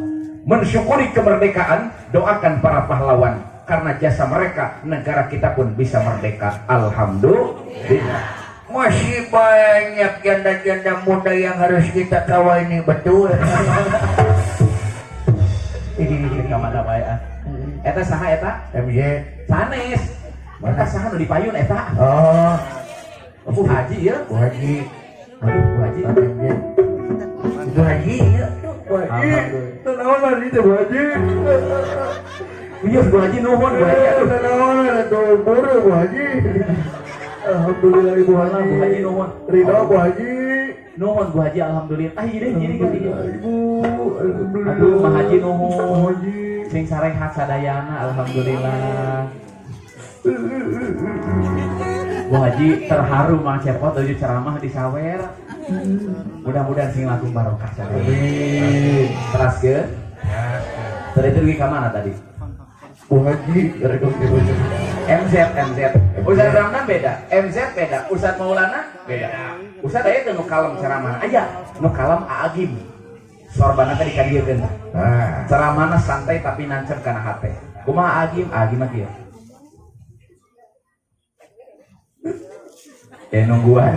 Mensyukuri kemerdekaan, doakan para pahlawan, karena jasa mereka negara kita pun bisa merdeka. Alhamdulillah. Masih banyak janda-janda muda yang harus kita kawini, betul. Ini kamana bae ah. Eta saha eta? MJ. Sanes. Mana? Eta saha nu di payun eta? Oh, Bu Haji ya. Bu Haji. Aduh, Bu Haji. MJ. Itu Haji ya. Bu Haji. Alhamdulillah. Tenang lah itu Bu Haji. Iya, Bu Haji nuhun Bu Haji. Aduh. Tenang lah itu buru Bu Haji. Alhamdulillah Ibu Haji. Bu Haji nuhun. Ridho Bu Haji. Nuhun Bu Haji, alhamdulillah. Ah, jadi jadi kali. Ibu, alhamdulillah. Aduh, Mak Haji nuhun. Haji. Sing sarehat sadayana, alhamdulillah. Bu Haji terharu Mang Cepot tuju ceramah di sawer. Mudah-mudahan sing langkung barokah sadayana. Amin. Teraskeun. Tadi itu ka mana tadi? Bu Haji, rekod. MZ, MZ. Ustaz Ramdan beda, MZ beda, Ustaz Maulana beda. Ustaz aya teu nu kalem ceramah aya, nu kalem Aa Gym. Sorbana teh dikadiekeun. Nah, Ceramahna santai tapi nancep kana hate. Kumaha Aa Gym? Aa Gym mah kieu. Ya nungguan.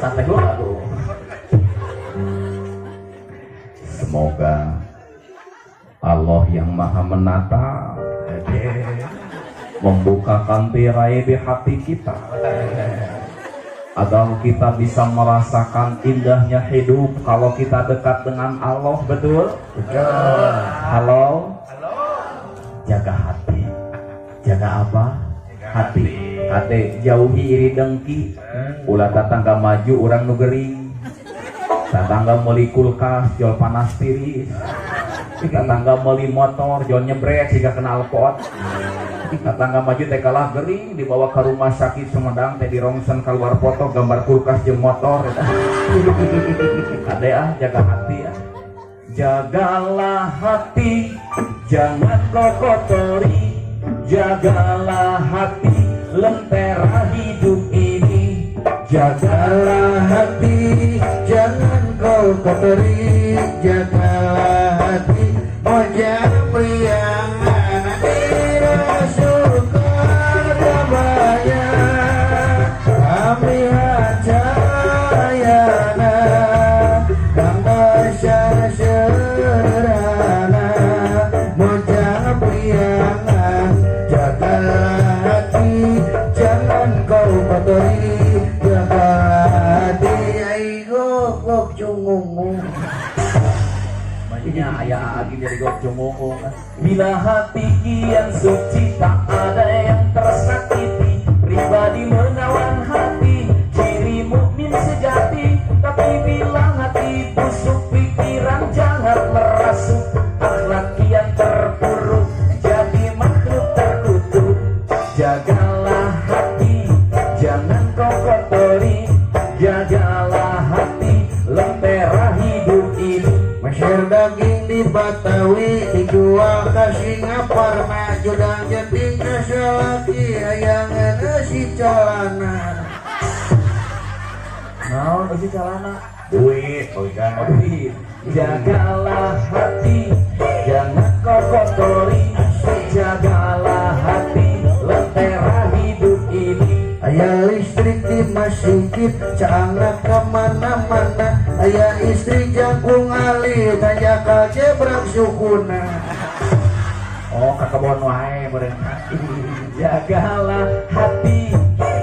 Santai heula tuh. Semoga Allah yang Maha Menata membukakan tirai di hati kita agar kita bisa merasakan indahnya hidup kalau kita dekat dengan Allah. Betul? Betul. Halo? Jaga hati. Jaga apa? Hati. Hati. Jauhi iri dengki. Ulah tatangga maju urang nu gering. Tatangga meuli kulkas jol panas tiris. Tatangga meuli motor jol nyebret siga knalpot. Tetangga maju teh kalah gering dibawa ke rumah sakit Sumedang teh dirongsen keluar foto gambar kulkas jeung motor eta. Kade ah, jaga hati ah. Jagalah hati, jangan kau kotori. Jagalah hati, lentera hidup ini. Jagalah hati, jangan kau kotori. Jagalah hati, mojang priangan suka dabaya kami hajayana kang basar serana mojang priangan. Jagalah hati, jangan kau kotori. Jagalah hati, ai gok cungungung. Banyak aya agi dari gok cungungung. Bila hati kian suci tak ada yang tersakiti. Pribadi menawan hati, ciri mukmin sejati. Tapi bila hati busuk, pikiran jahat merasuk, akhlak kian terpuruk, jadi makhluk terkutuk. Jagalah hati, jangan kau kotori. Jagalah hati, lentera hidup ini. Meser daging di Batawi dijual ke Singaparna, judang jeting ke salaki ayangan eusi calana. Naon eusi calana? Duit, Ustaz. Oh, duit. Jagalah hati, jangan kau kotori. Jagalah hati, lentera hidup ini. Aya listrik di masjid, caangna kemana-mana. Aya istri jangkung alit, tanya kajebrak sukuna. Oh, ka kebon wae meureun. Jagalah hati,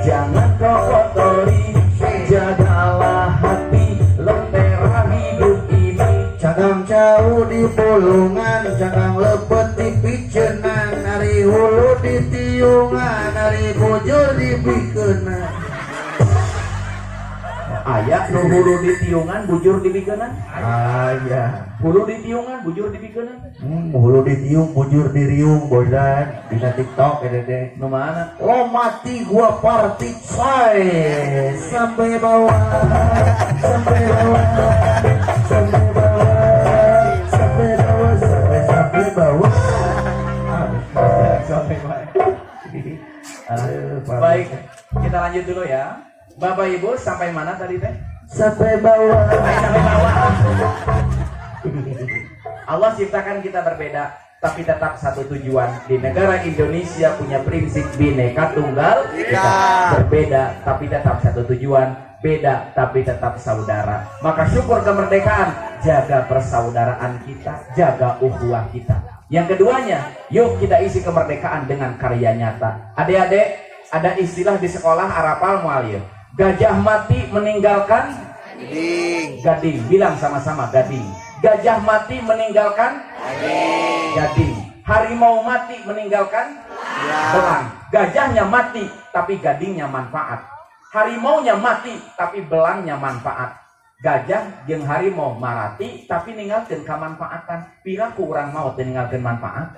jangan kau kotori. Jagalah hati, lentera hidup ini. Cangkang cau di bulungan, cangkang lepet di picenan, ari hulu di tiungan, ari bujur di bikeunan. Aya nu hulu di tiungan, bujur di bikeunan. Aya. Hulu di tiungan, bujur di bikeunan. Hulu di tiung, bujur di riung, bosan. Dina TikTok eta teh. Nu mana? Lo mati gua party coy. Sampai bawah, sampai bawah, sampai bawah, sampai bawah, sampai sampai bawah. Sampai bawah. Baik, kita lanjut dulu ya. Bapak Ibu sampai mana tadi teh? Sampai bawah. Baik, sampai bawah. Allah ciptakan kita berbeda, tapi tetap satu tujuan. Di negara Indonesia punya prinsip Bhinneka Tunggal Ika. Berbeda, tapi tetap satu tujuan. Beda, tapi tetap saudara. Maka syukur kemerdekaan, jaga persaudaraan kita, jaga ukhuwah kita. Yang keduanya, yuk kita isi kemerdekaan dengan karya nyata. Adik-adik, ada istilah di sekolah arapal moal ya. Gajah mati meninggalkan Gading. Gading. Bilang sama-sama gading. Gajah mati meninggalkan Gading. Gading. Harimau mati meninggalkan belang. Gajahnya mati tapi gadingnya manfaat. Harimaunya mati tapi belangnya manfaat. Gajah jeung harimau marati tapi ninggalkeun kamanfaatan. Piraku urang maot teu ninggalkeun manfaat.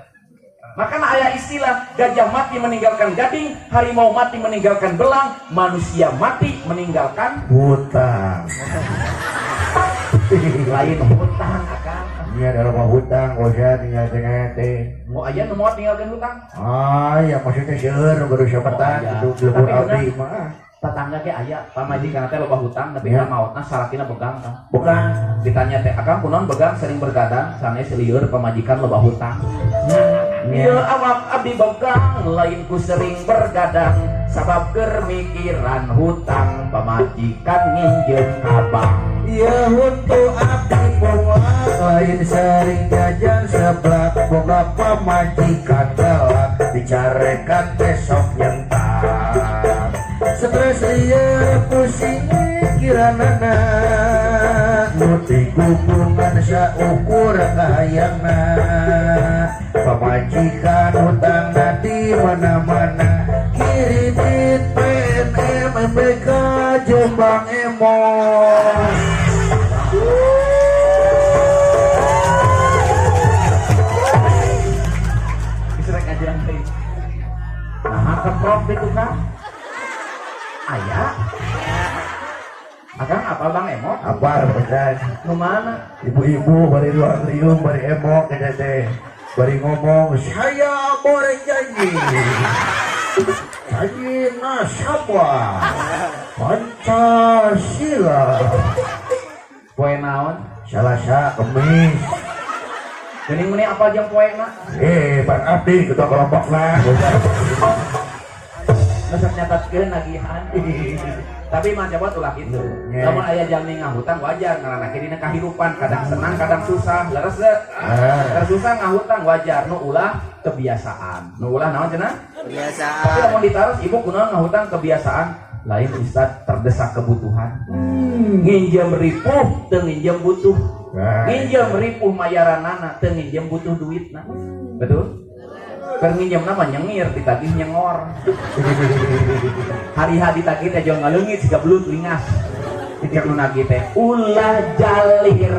Makanya aya istilah gajah mati meninggalkan gading, harimau mati meninggalkan belang, manusia mati meninggalkan hutang. Lain hutang, akang. Iya, dalam hutang, Ustaz, tinggal teh. Oh, aya nu maot ninggalkeun hutang? Ah, ya maksudnya seueur nu baru sapetan Oh, aya. gitu lembur Tapi abdi bener. mah. Tetangga ge aya, pamajikan teh loba hutang tapi Ya. ka maotna salakina begang kan. Bukan. Ditanya teh, "Akang kunaon begang sering bergadang?" Sanes lieur pamajikan loba hutang. Ya. Ieu awak abdi begang lain ku sering bergadang, sabab keur mikiran hutang pamajikan nginjeum ka bank. Iya, untuk abdi bunga lain sering jajan seblak, boga pamajikan galak, dicarekan besok nyentak, stres lieur pusing mikiranana, nu hubungan saukur kahayangna, pamajikan hutangna di mana-mana, kredit PNM MBK jeung Bank Emok. Bisa rek ngajaran deui. Nah, keprok di tukang. Aya. Akang apa Bang Emok? Apa Ustaz? Nu mana? Ibu-ibu bari luar liung bari emok eta teh. Bari ngomong, "Saya boleh janji. Janji nasabah. Pancasila." Poe naon? Selasa, Kemis. Geuning meuni apal jeung poena? Eh, Pak Abdi ketua kelompokna. Nu sok nyatatkeun nagihan. Tapi mah coba ulah kitu. Ya. Lamun aya jalmi ngahutang wajar, ngaranna ge dina kahirupan, kadang senang, kadang susah, leres teu? Ah. Keur susah ngahutang wajar, nu ulah kebiasaan. Nu ulah naon cenah? Tapi Kebiasaan. lamun ditaros ibu kunaon ngahutang kebiasaan, lain Ustaz, terdesak kebutuhan. Nginjem ripuh teu nginjem butuh. Nah. Nginjem ripuh mayaranana teu nginjem butuh duitna. Betul? Keur nginjem mah nyengir ditagih nyengor. Hari H ditagih teh jol ngaleungit siga belut lingas. Cek nu nagih teh ulah jalir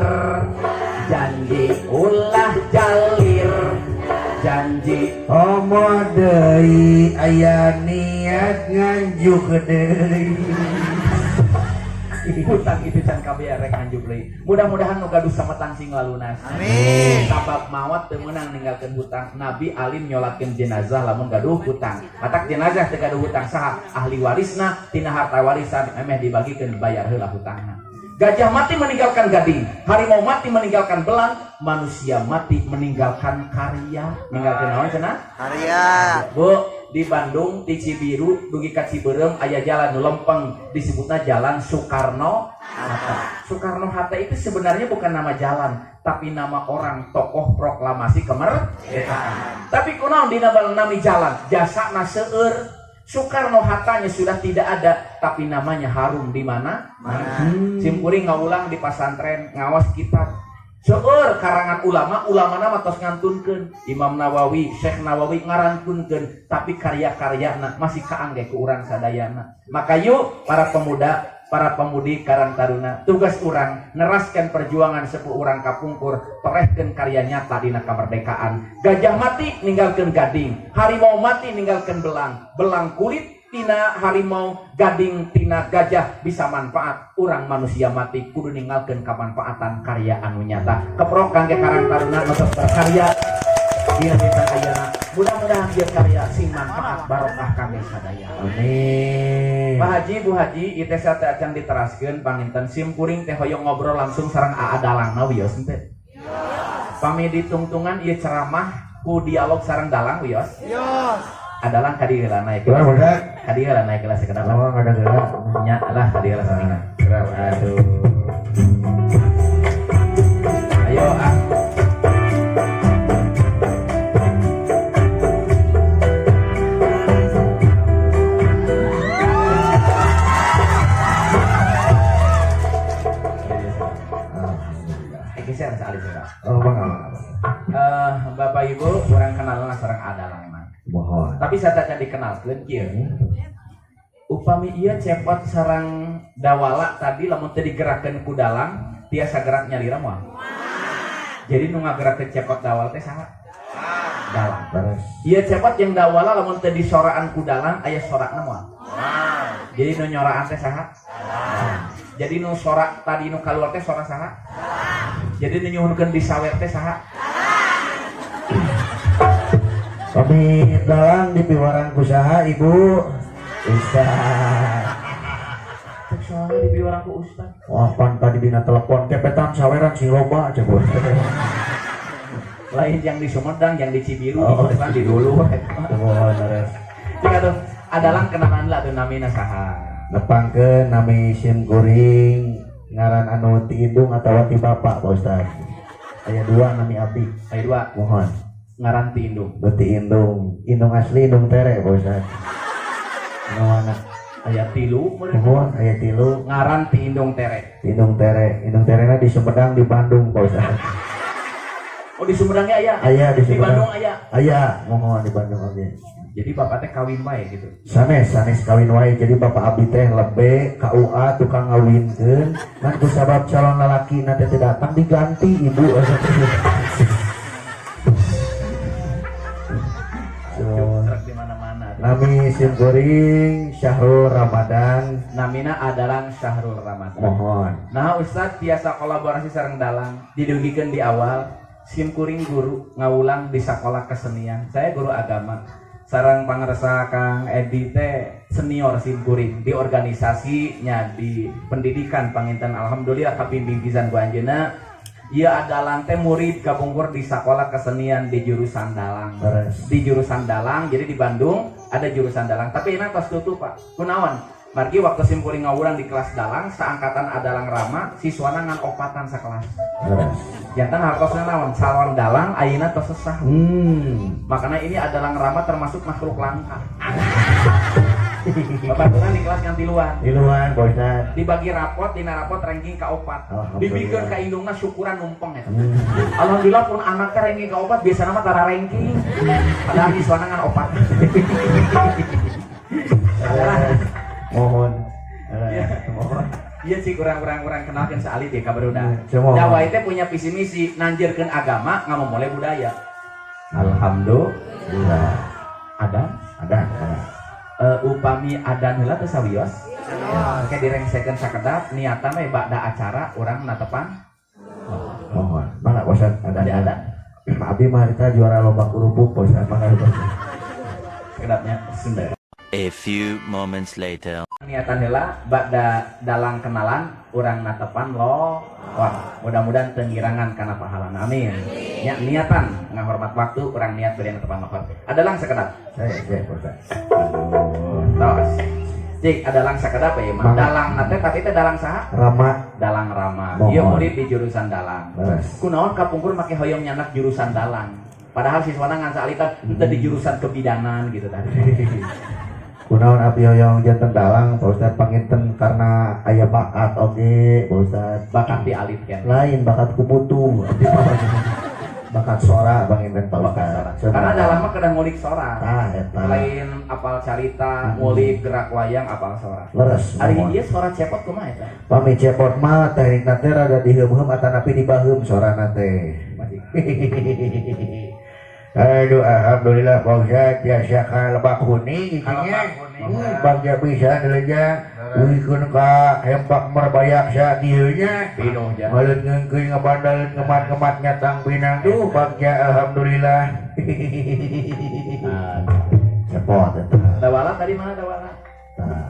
janji, ulah jalir janji. Omo deui aya niat nganjuk deui. Hutang itu can kabeh rek nganjuk deui. Mudah-mudahan nu gaduh sametang sing lalunas. Amin. Sabab maot teu meunang ninggalkeun hutang. Nabi alim nyolatkeun jenazah lamun gaduh hutang. Matak jenazah teu gaduh hutang saha ahli warisna tina harta warisan memeh dibagikeun bayar heula hutangna. Gajah mati meninggalkan gading, harimau mati meninggalkan belang, manusia mati meninggalkan karya. Ninggalkeun naon cenah? Karya. Bu, di Bandung di Cibiru dugi ka Cibeureum aya jalan nu lempeng disebutna Jalan Soekarno Hatta. Soekarno Hatta itu sebenarnya bukan nama jalan, tapi nama orang tokoh proklamasi kemerdekaan. Tapi kunaon dina nami jalan, jasana seueur. Soekarno Hattanya sudah tidak ada, tapi namanya harum di mana? Mana? Simkuring ngawulang di pasantren, ngawas kitab. Seueur karangan ulama, ulama nama tos ngantunkeun. Imam Nawawi, Syekh Nawawi ngarantunkeun, tapi karya-karyana masih kaangge ku urang sadayana. Maka yuk para pemuda, para pemudi Karang Taruna, tugas urang neraskan perjuangan sepuh urang kapungkur, torehkeun karya nyata dina kemerdekaan. Gajah mati ninggalkeun gading, harimau mati ninggalkeun belang, belang kulit tina harimau, gading tina gajah bisa manfaat. Urang manusia mati kudu ninggalkeun kamanfaatan karya anu nyata. Keprok kangge Karang Taruna nu tos berkarya dina dinten ayeuna. Mudah-mudahan ieu karya sing manfaat barokah kangge sadaya. Amin. Pak Haji, Bu Haji, ieu teh teh acan diteraskeun panginten simkuring teh hoyong ngobrol langsung sareng Aa Dalangna wios henteu. Pami ditungtungan ieu ceramah ku dialog sareng dalang wios. Yos. Adalang ka dieu heula naik. Kurang Ustaz. Ka dieu heula naik heula sakedap. Oh, ada gerak. Nya lah ka dieu heula saningan. Gerak. Aduh. Ayo ah. Geser sekali sudah. Oh, bang, abang, abang. Bapak Ibu, kurang kenalan sareng adalang mah. Mohon. Tapi saya tak dikenalkeun kieu. Upami ieu cepot sareng dawala tadi, lamun teu digerakkeun ku dalang, tiasa gerak nyalira moal? Jadi nu ngagerakkeun cepot dawala teh saha? Dalang. Leres. Ieu cepot jeung dawala lamun teu disoraan ku dalang, aya sorakna moal? Jadi nu nyoraan teh saha? Jadi nu sorak tadi nu kaluar teh sora saha? Jadi nu nyuhunkeun disawer teh saha? Pami dalang dipiwarang ku saha, Ibu? Ustaz. Cek soalnya dipiwarang ku ustaz. Wah, pan tadi dina telepon kepetan saweran sing loba cek. Lain yang di Sumedang, yang di Cibiru, Oh. di di dulu. Mohon, leres. Cik atuh, adalang kenalan lah tuh, namina saha? Nepangkeun nami sim kuring, ngaran anu ti indung atawa ti bapak, Pak Ustaz? Aya dua nami abdi. Aya dua? Mohon. Ngaran ti indung. Beti indung, indung asli indung tere, Pak Ustaz. Anu mana? Aya tilu meureun. Mohon, aya tilu. Ngaran ti indung tere. Ti indung tere, indung terena di Sumedang, di Bandung, Pak Ustaz. Oh, di Sumedangnya aya? Aya di Di Sumedang. Bandung aya? Aya, mohon, di Bandung oge. Jadi bapak teh kawin wae gitu? Sanes, sanes kawin wae. Jadi bapak abdi teh lebe KUA, tukang ngawinkeun, ngan ku sabab calon lalaki nanti teu datang, diganti ibu. So, Truk di mana-mana. Nami sim kuring Syahrul Ramadan. Namina adalang Syahrul Ramadan. Mohon. Nah, Ustadz biasa kolaborasi sareng dalang, didugikeun di awal sim kuring guru ngawulang di sekolah kesenian. Saya guru agama. Sareng pangersa Kang Edi teh senior sim kuring di organisasinya, di pendidikan panginten, alhamdulillah kapimbing pisan ku anjeunna. Ieu adalang teh murid kapungkur di sekolah kesenian di jurusan dalang. Leres. Di jurusan dalang, jadi di Bandung ada jurusan dalang, tapi ini tos tutup, Pak. Kunaon? Margi waktu sim kuring ngawulang di kelas dalang, seangkatan adalang Rama, siswana ngan opatan sakelas. Leres. Janten hartosna naon? Calon dalang ayeuna tos sesah. Makanya ini adalang Rama termasuk makhluk langka. Babaturan di kelas ngan tiluan. Tiluan, Pak Ustaz. Dibagi rapot, dina rapot ranking ka opat. Alhamdulillah. Dibikeun ka indungna syukuran numpeng eta. Alhamdulillah pun anaknya ranking ka opat, biasana mah tara ranking. Padahal siswana ngan opat. Mohon. Iya. Mohon. Iya sih, kurang-kurang kurang kenalkan saalit ya kabar udah. Semua. Jawa itu punya visi misi nanjirkeun agama ngamumule budaya. Alhamdulillah. Ada? Ada, ada. Upami adan heula teu sawios? Oke, direngsekeun sakedap niatan we ba'da acara urang natepan. Mohon. Mana, Pak Ustaz? Ada. Ada, ada. Abi mah harita juara lomba kerupuk, Pak Ustaz. Mana, Pak Ustaz? Sekedapnya Sunda. A few moments later. Niatan heula ba'da dalang kenalan urang natepan lo. Wah, mudah-mudahan teu ngirangan kana pahalana. Amin. Ya, niatan ngahormat waktu, urang niat beri natepan lohor. Adalang sakedap. Saya, Pak Ustaz. Aduh. Tos. Cik, adalang sakedap ya, mah. Mangga. Dalang nate tapi teh dalang saha? Rama. Dalang Rama. Mohon. Ieu murid di jurusan dalang. Leres. Kunaon kapungkur make hoyong nyanak jurusan dalang? Padahal siswana ngan saalitan henteu di jurusan kebidanan gitu tadi. Kunaon abdi hoyong janten dalang, Pak Ustaz, panginten karena aya bakat oge, Pak Ustaz. Bakat di alit kan. Lain bakat kubutuh, abdi mah bakat sora panginten, Pak Bakat Ustaz. sora. Karena dalang mah kadang ngulik sora. Tah eta. Lain apal carita, ngulik gerak wayang, apal sora. Leres. Ari Mohon. ieu sora cepot kumaha eta? Pami cepot mah teknikna teh rada diheum-heum atanapi dibaheum sorana teh. Masih. Aduh, alhamdulillah, Pak Ustaz, biasa ka Lebak Kuning Ka nya. Lebak Kuning. Bagja pisan deuleunya. Wikeun ka Hempak Merbayaksa dieu nya. Pinuh ja. Ngaleut ngeungkeun ngabandaleut ngemat-ngemat nyatang pinang duh bagja alhamdulillah. Cepot eta. Dawala tadi mana dawala? Tah.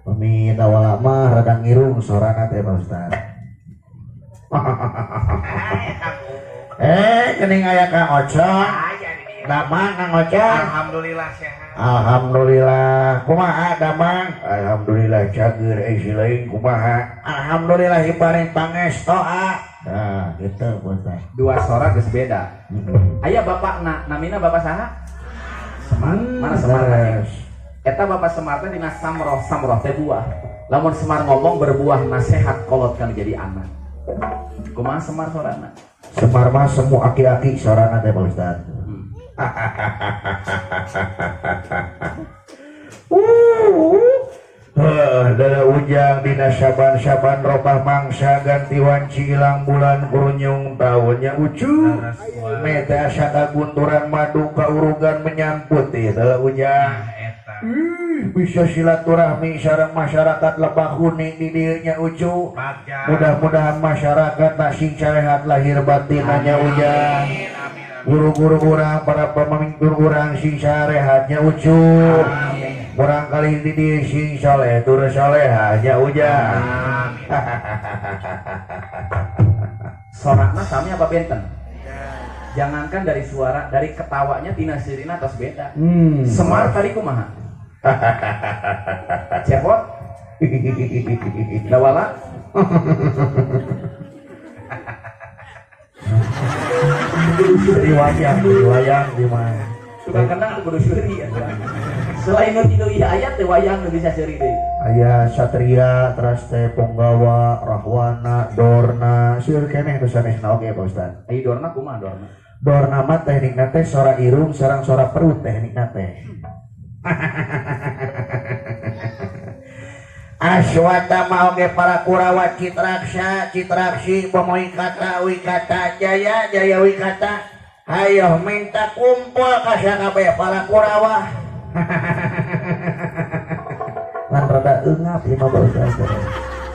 Pami dawala mah rada ngirung sorana teh, Pak Ustaz. Kening aya Kang Ocon. Aya di dieu. Damang, Kang Ocon? Alhamdulillah sehat. Alhamdulillah. Kumaha damang? Alhamdulillah cager, si lain kumaha? Alhamdulillah hibaring pangesto ah. Nah, gitu, Pak Ustaz. Dua sora geus beda. Aya bapakna, namina bapak saha? Semar. Mana Semar tadi? Leres. Eta bapak Semar teh dina samroh, samroh teh buah. Lamun Semar ngomong berbuah nasehat kolot kan jadi anak. Kumaha Semar sorana? Semar mah semu aki-aki sorana teh, Pak Ustaz. Dina saban-saban robah mangsa ganti wanci ilang bulan kurunyung tahunnya ucu meta asa kagunturan madu kaurugan menyamput teh ujang. Bisa silaturahmi sareng masyarakat Lebak Kuning di dieu nya ucu. Mudah-mudahan masyarakat sing sarehat lahir batinnya ujang. Guru-guru urang, para pemimpin urang sing sarehatnya ucu. Murang kali di dieu sing soleh tur solehah nya ujang. Sorakna sami apa benten? Jangankan dari suara, dari ketawanya tina sirina tos beda. Semar tadi kumaha? Cepot? Dawala? Di wayang di mana? Tukang kendang kudu seuri ya. Selain nu tilu ieu ayat teh wayang nu bisa seuri deui. Aya Satria, teras teh Ponggawa, Rahwana, Dorna, seueur keneh nu sanesna oge Pak Ustad. Ai Dorna kumaha Dorna? Dorna mah teknikna teh sora irung sareng sora perut teknikna teh. Aswatama oge para Kurawa Citraksa, Citraksi, Bomoikata, Wikata, Jaya, Jaya Wikata. Hayoh minta kumpul ka sakabeh para Kurawa. Lan rada eungap ieu mah Pak Ustaz.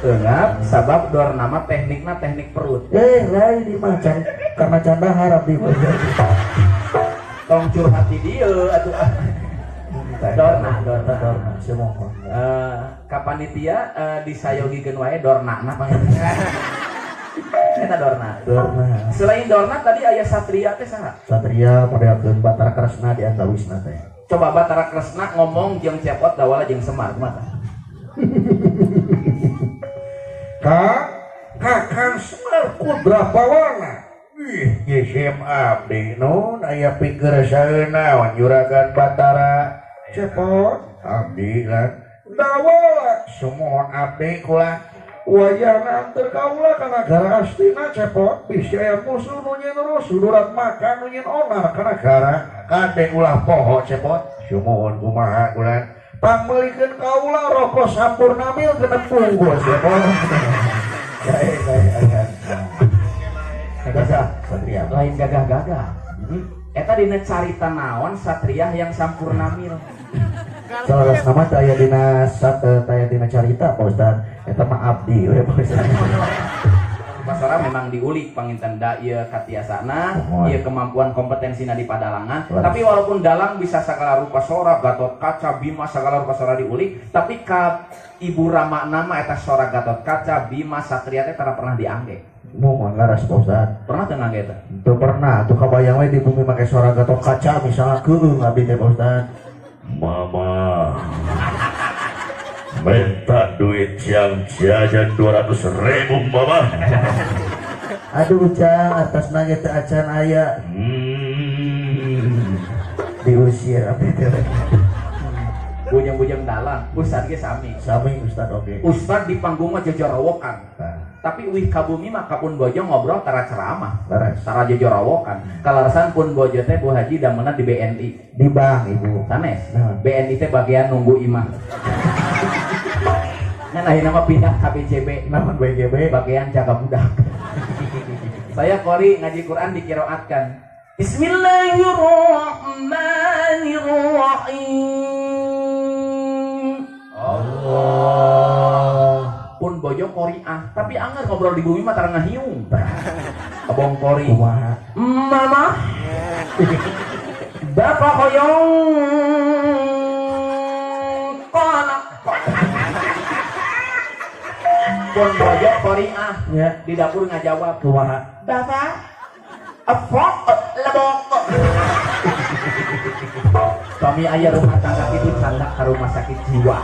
Eungap sabab Dorna mah teknikna teknik perut. Lain di mah karena canda harap di Pak Ustaz. Tong curhat di dieu atuh. Dorna, Dorna, Dorna, semohon. Ka panitia disayogikeun wae Dorna na Eta Dorna. Dorna. Selain Dorna tadi aya Satria teh saha? Satria modelkeun Batara Kresna di antawisna teh. Coba Batara Kresna ngomong jeung Cepot Dawala jeung Semar kumaha? Kakang Semar Kudra Pawana. Ih, jisim abdi nun aya pikir saeunaon juragan Batara. Cepot abdi lan Dawala sumohon abdi kula wayahna anteur kaula ka nagara Astina Cepot bisi aya musuh nu nyeun rusuh durat makan nu nyeun onar ka nagara kade ulah poho Cepot sumohon kumaha kula pangmeulikeun kaula roko sampurna mil genep bungkus Cepot. Gagah Satria lain gagah-gagah. Eta dina carita naon Satria yang sampurna mil. Salah nama taya dina sat taya dina carita Pak Ustad eta mah abdi we Pak Ustad. Pasara memang diulik panginten da ieu katiasana, ieu kemampuan kompetensina di padalangan. Tapi walaupun dalang bisa segala rupa sora, Gatot Kaca, Bima segala rupa sora diulik, tapi ka Ibu Rama nama eta sora Gatot Kaca, Bima, Satria teh tara pernah diangge. Mohon laras Pak Ustad. Pernah teu ngangge eta? Teu pernah, tuh kabayang we di bumi make sora Gatot Kaca misalnya keueung abdi teh Pak Ustad. Mama minta duit yang jajan 200.000 mama. Aduh Ujang, atas nage teu acan aya. Diusir abdi teh. Bujang-bujang dalang, Ustad ge sami. Sami Ustad oge. Ustad di panggung mah jejorowokan. Nah. Tapi uih ka bumi mah kapun bojo ngobrol tara ceramah. Leres. Tara jejorowokan. Kalarasan pun bojo teh Bu Haji damena di BNI. Di bank ibu. Sanes. Nah. BNI teh bagian nunggu imah. Nah, akhirnya mah pindah ke BCB. Naon BCB? Bagian jaga budak. Saya kori ngaji Quran dikiroatkan. Bismillahirrahmanirrahim. Allah. Pun bojo koriah, tapi anggar ngobrol di bumi mah tara ngahiung. Abong kori. Kumaha? Mama. Bapak hoyong kolak. Pun bojo koriah. Ya. Di dapur ngajawab. Kumaha? Bapak afok lebok. Kami ayah rumah tangga itu candak ke rumah sakit jiwa.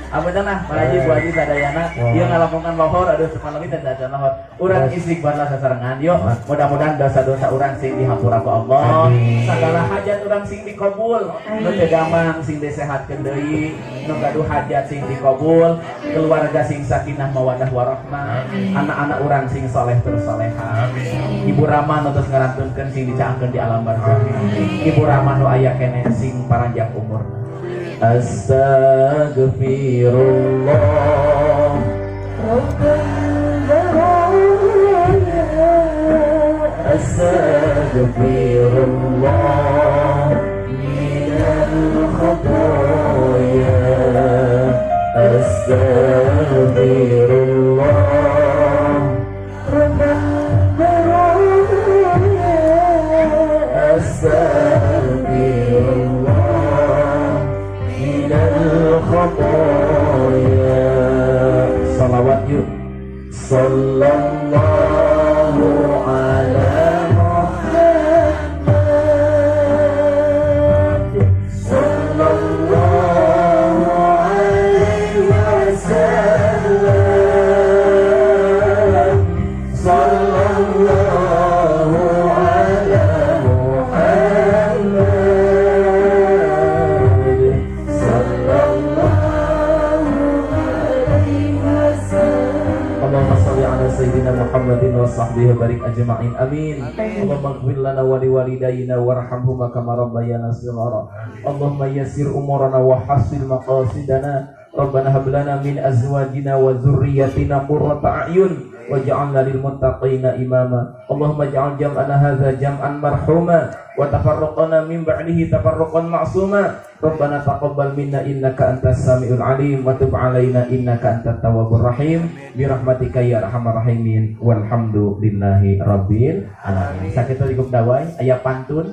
Apa tanah, Pak Haji, Bu Haji sadayana, ieu ngalamungan lohor, aduh semalam teh acan lohor. Urang istighfar lah sasarengan, yuk. Mudah-mudahan dosa-dosa urang sing dihampura ku Allah, segala hajat urang sing dikabul, nu teu damang sing disehatkeun deui, nu gaduh hajat sing dikabul, keluarga sing sakinah mawadah warahmah, anak-anak urang sing soleh terus soleha. Ibu Rama nu tos ngarantunkeun sing dicaangkeun di alam barzah. Ibu Rama nu aya keneh sing paranjang umur. Astaghfirullah Rabbal baraya. Astaghfirullah minal khataya. Astaghfirullah Rabbal baraya. Astaghfirullah minal khataya. Salawat yuk. Sallallahu ala Muhammad. Sallallahu alaihi wasallam. Sallallahu ala Muhammad. Sallallahu alaihi wasallam. Allahumma shalli ala sayyidina Muhammadin wa sahbihi wa barik ajma'in. Amin. Allahumma ighfir lana wa liwalidayna warhamhuma kama rabbayana shighara. Allahumma yassir umurana wa hassil maqasidana. Rabbana hab lana min azwajina wa dzurriyyatina qurrata a'yun waj'alna lil muttaqina imama. Allahumma ij'al jam'ana hadza jam'an marhuma wa tafarraqana min ba'dihi tafarruqan ma'suma. Rabbana taqabbal minna innaka antas samiul alim wa tub alaina innaka antat tawwabur rahim. Bi rahmatika ya arhamar rahimin. Walhamdulillahi rabbil alamin. Sakitu cukup dawai aya pantun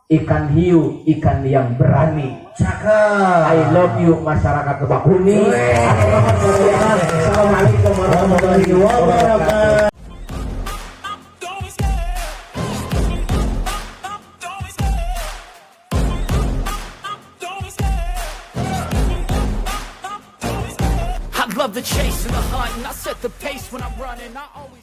ikan hiu, ikan yang berani. Cakep. I love you masyarakat Lebakuni. Assalamualaikum warahmatullahi wabarakatuh. Don't be scared. Don't be scared. Don't be scared. Don't be scared. I love the chase and the hunt, and I set the pace when I'm running. I always